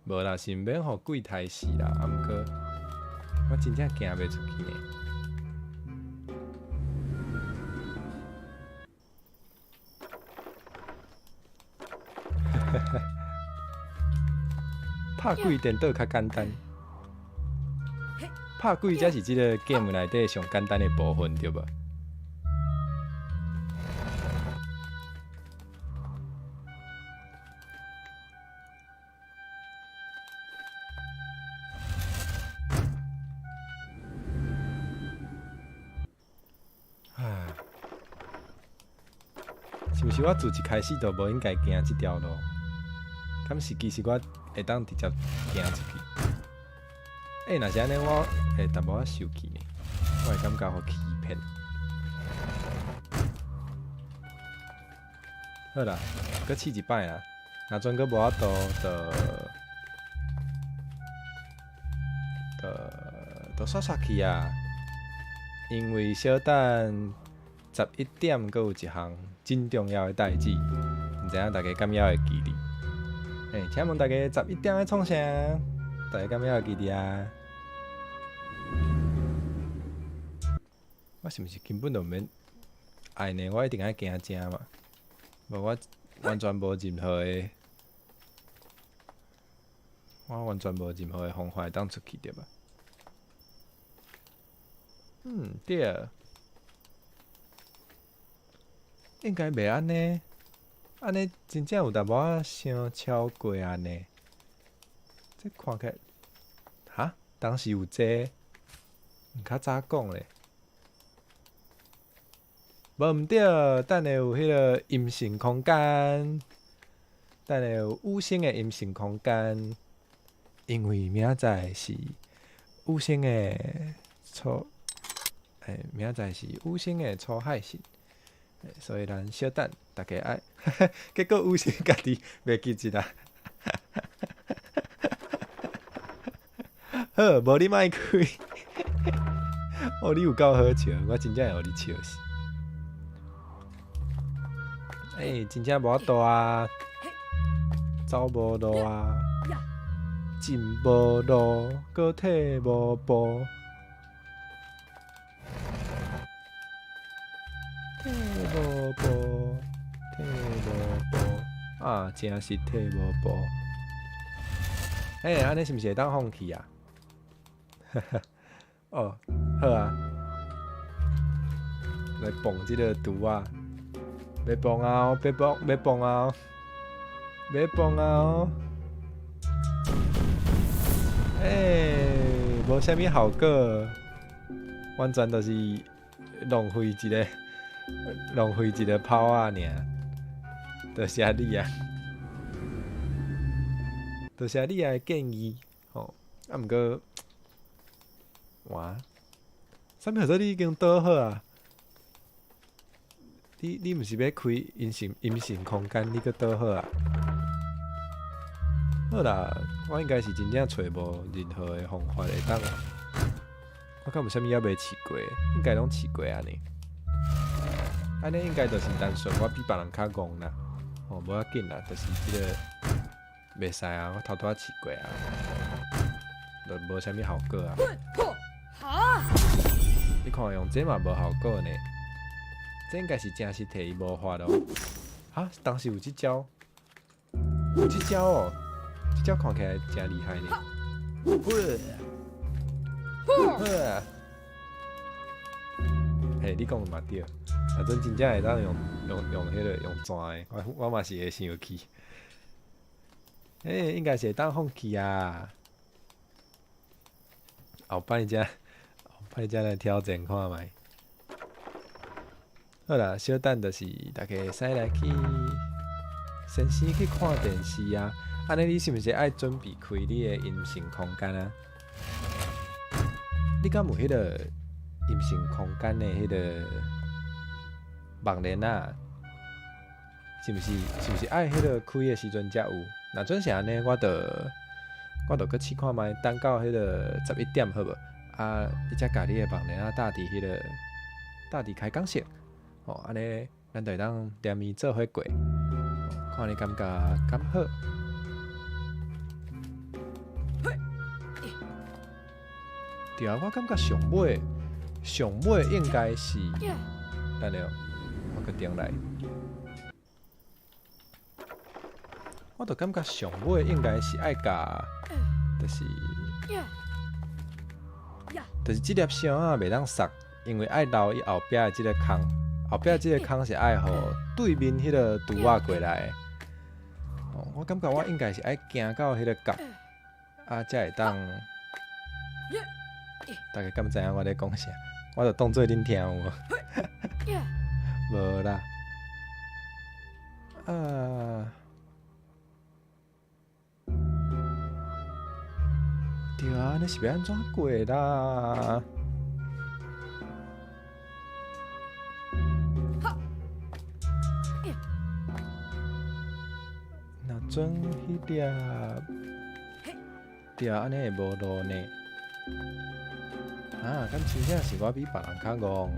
無啦，是毋免予鬼刣死啦。啊，毋過我真正行袂出去呢。拍鬼顛倒較簡單，拍鬼才是這个 game 內底上簡單的部分，對無？啊，是毋是我自一開始就無應該行這條路？敢是其實我會當直接行出去？欸，若是按呢，我會淡薄仔生氣呢，我會感覺予欺騙。好啦，閣試一擺啦，若陣閣無法度，就煞煞去啊！因為小等11點，閣有一項真重要的代誌，毋知影大家敢猶會記得？欸，請問大家十一點欲創啥？大家敢猶會記得啊？我是毋是根本就毋免愛呢？我一定愛行遮嘛。無，我完全無任何的，我完全無任何的方法會當出去，對吧？嗯，對。應該袂按呢，按呢真正有淡薄仔傷超過按呢。這看起來，哈？當時有這個？毋較早講咧。無毋對，等下有彼个陰性空間，等下有五星的陰性空間，因為明仔載是五星的初，欸，明仔載是五星的初海神，所以咱小等，大家愛，結果有時家己袂記得啦。好，無你莫開。哦，你有夠好笑，我真正會予你笑死。欸，真正無法度啊，走無路啊，進無路，閣退無步。退無步，退無步，啊，真是退無步。欸，按呢是毋是會當放棄啊？哦，好啊，來磅這个櫥仔，欲磅啊！欲磅，欲磅啊！欲磅啊！欸，無啥物效果，完全就是浪費一个，浪費一个炮仔爾。多謝你啊，多謝你的建議，吼，啊，毋過。哇！啥物號做你已經倒好啊？你毋是欲開隱形空間，你閣倒好啊？好啦，我應該是真正揣無任何的方法會當。我敢有啥物猶未試過？應該攏試過啊呢。按呢應該就是單純我比別人較戇啦。哦，無要緊啦，就是這个袂使啊，我頭拄仔試過啊，就無啥物效果啊。你看用這嘛無效果呢？這應該是真實提伊魔法咯。哈，當時有這招，有這招哦，這招看起來真厲害呢。呵，嘿，你講的嘛對，啊，陣真正會當用彼个用轉的，我嘛是會生氣。欸，應該是會當放棄啊。後擺才，後擺才來挑戰看覓。好啦，小等就是大家會使來去先生去看電視啊。按呢，你是毋是愛準備開你的隱形空間啊？你敢有彼个隱形空間的彼个網鏈啊？是毋是愛彼个開的時陣才有？若準是按呢，我就閣試看覓，等到彼个11點好無？啊，你才共你的網鏈仔搭佇彼个搭佇開講室，吼，按呢，咱就會當連伊做伙過，看你感覺敢好？對啊，我感覺上尾應該是，等下我閣轉來，我就感覺上尾應該是愛共，就是這粒箱仔袂當殺，因為愛留伊後壁的這个空，後壁這个空是愛予對面彼个櫥仔過來的。哦，我感覺我應該是愛行到彼个角，啊，才會當。大家敢知影我咧講啥？我就當做恁聽有無？無啦。啊。對啊，你是欲按怎過啦？若準彼粒，對啊，按呢會無路呢？啊，敢真正是我比別人較戇？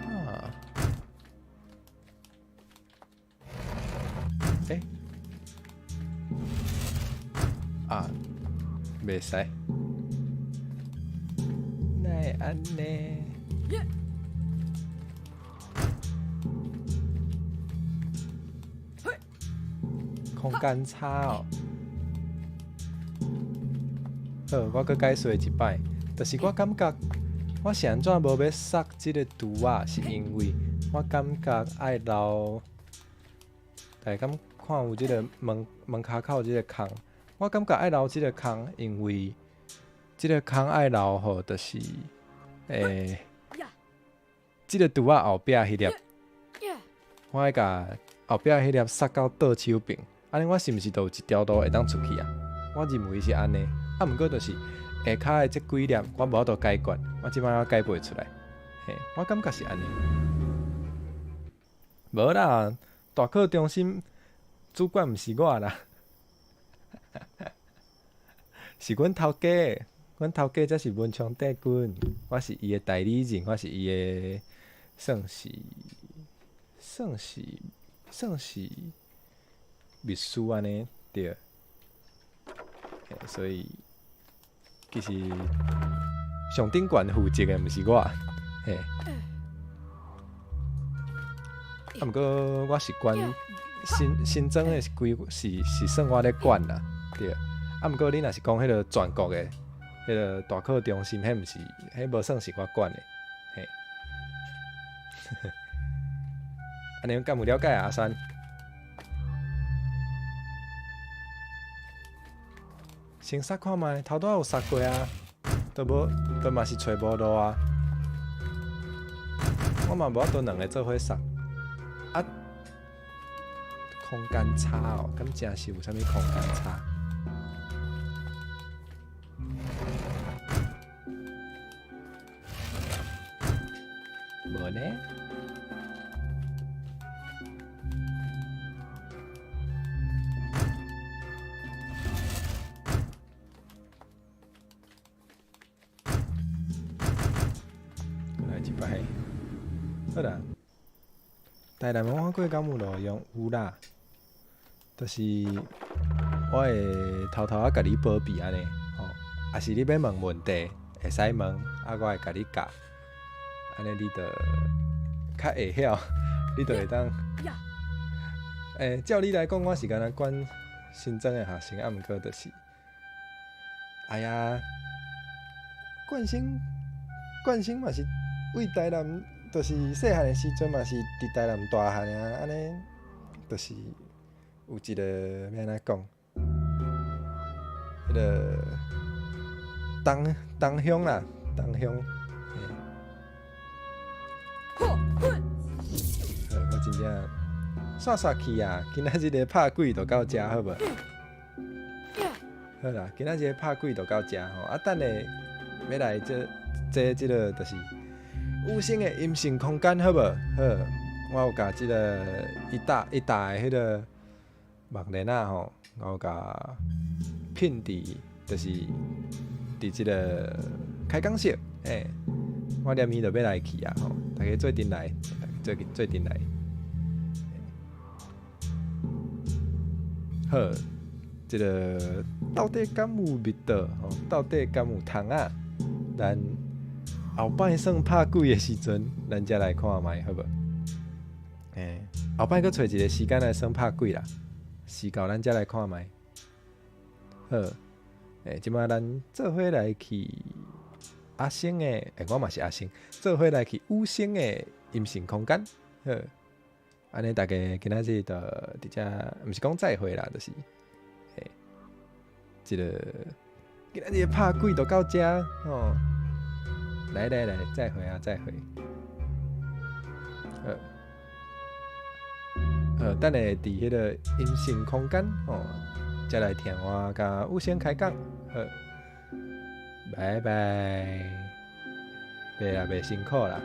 啊？欸？啊，袂使。哪會按呢？空間差哦。好，我閣解說一擺，就是我感覺我是按怎無欲殺這个櫥仔，是因為我感覺愛留，大家敢看有這个門跤口這个空，我感覺愛留這个空，因為這个空愛留予，就是，這个櫥仔後壁彼粒，我愛共後壁彼粒殺到倒手邊，按呢我是毋是就有一條路會當出去啊？我認為是按呢。啊，毋過就是下跤的這幾粒，我無法度解決，我這擺還解袂出來。嘿，我感覺是按呢。無啦，大考中心主管毋是我啦，是阮頭家，阮頭家才是文昌帝君，我是伊的代理人，我是伊的算是秘書按呢，對。所以其實上頂懸負責的毋是我，嘿。啊，毋過我是管新莊的是規是算我咧管啦，對。啊，毋過你若是講彼个全國的，彼个大考中心，彼毋是，彼無算是我管的，嘿。按呢敢有了解啊，阿山？先殺看覓，頭拄仔有殺過啊，都無，都嘛是揣無路啊。我嘛無法度兩个做伙殺。啊，空間差哦，敢真是有啥物空間差？無呢？來一擺，好啦。台南我看過敢有路用？有啦，就是我會偷偷仔共你保庇按呢，吼，啊是你欲問問題，會使問，啊我會共你教，按呢你就較會曉，你就會當。照理來講，我是敢若管新莊的學生，啊，毋過就是，哎呀，冠生冠生嘛是為台南。就是細漢的時陣嘛，是佇台南大漢啊，按呢，就是有一个欲按怎講，彼个同同鄉啦，同鄉。好，我真正煞煞去啊！今仔日个拍鬼就到遮好無？好啦，今仔日拍鬼就到遮吼，啊，等下欲來這這這个就是。有聲的音訊空間好無？好，我有共這个一搭一搭的彼个網鏈仔吼，我有共拼佇，就是佇這个開講室，欸，我連暝就欲來去啊吼，大家做陣來，大家做陣來。好，這个到底敢有味道？吼，到底敢有通啊？咱後擺算拍鬼的時陣，咱才來看覓好無？欸，後擺閣揣一个時間來算拍鬼啦，時到咱才來看覓。好，欸，這擺咱做伙來去阿星的，欸，我嘛是阿星，做伙來去五星的陰性空間。好，按呢大家今仔日就佇遮，毋是講再會啦，就是，欸，這个今仔日拍鬼就到遮吼。來來來，再會啊，再會。好，等下佇彼个陰性空間吼，才來聽我佮有聲開講。好，拜拜。袂啦，袂辛苦啦。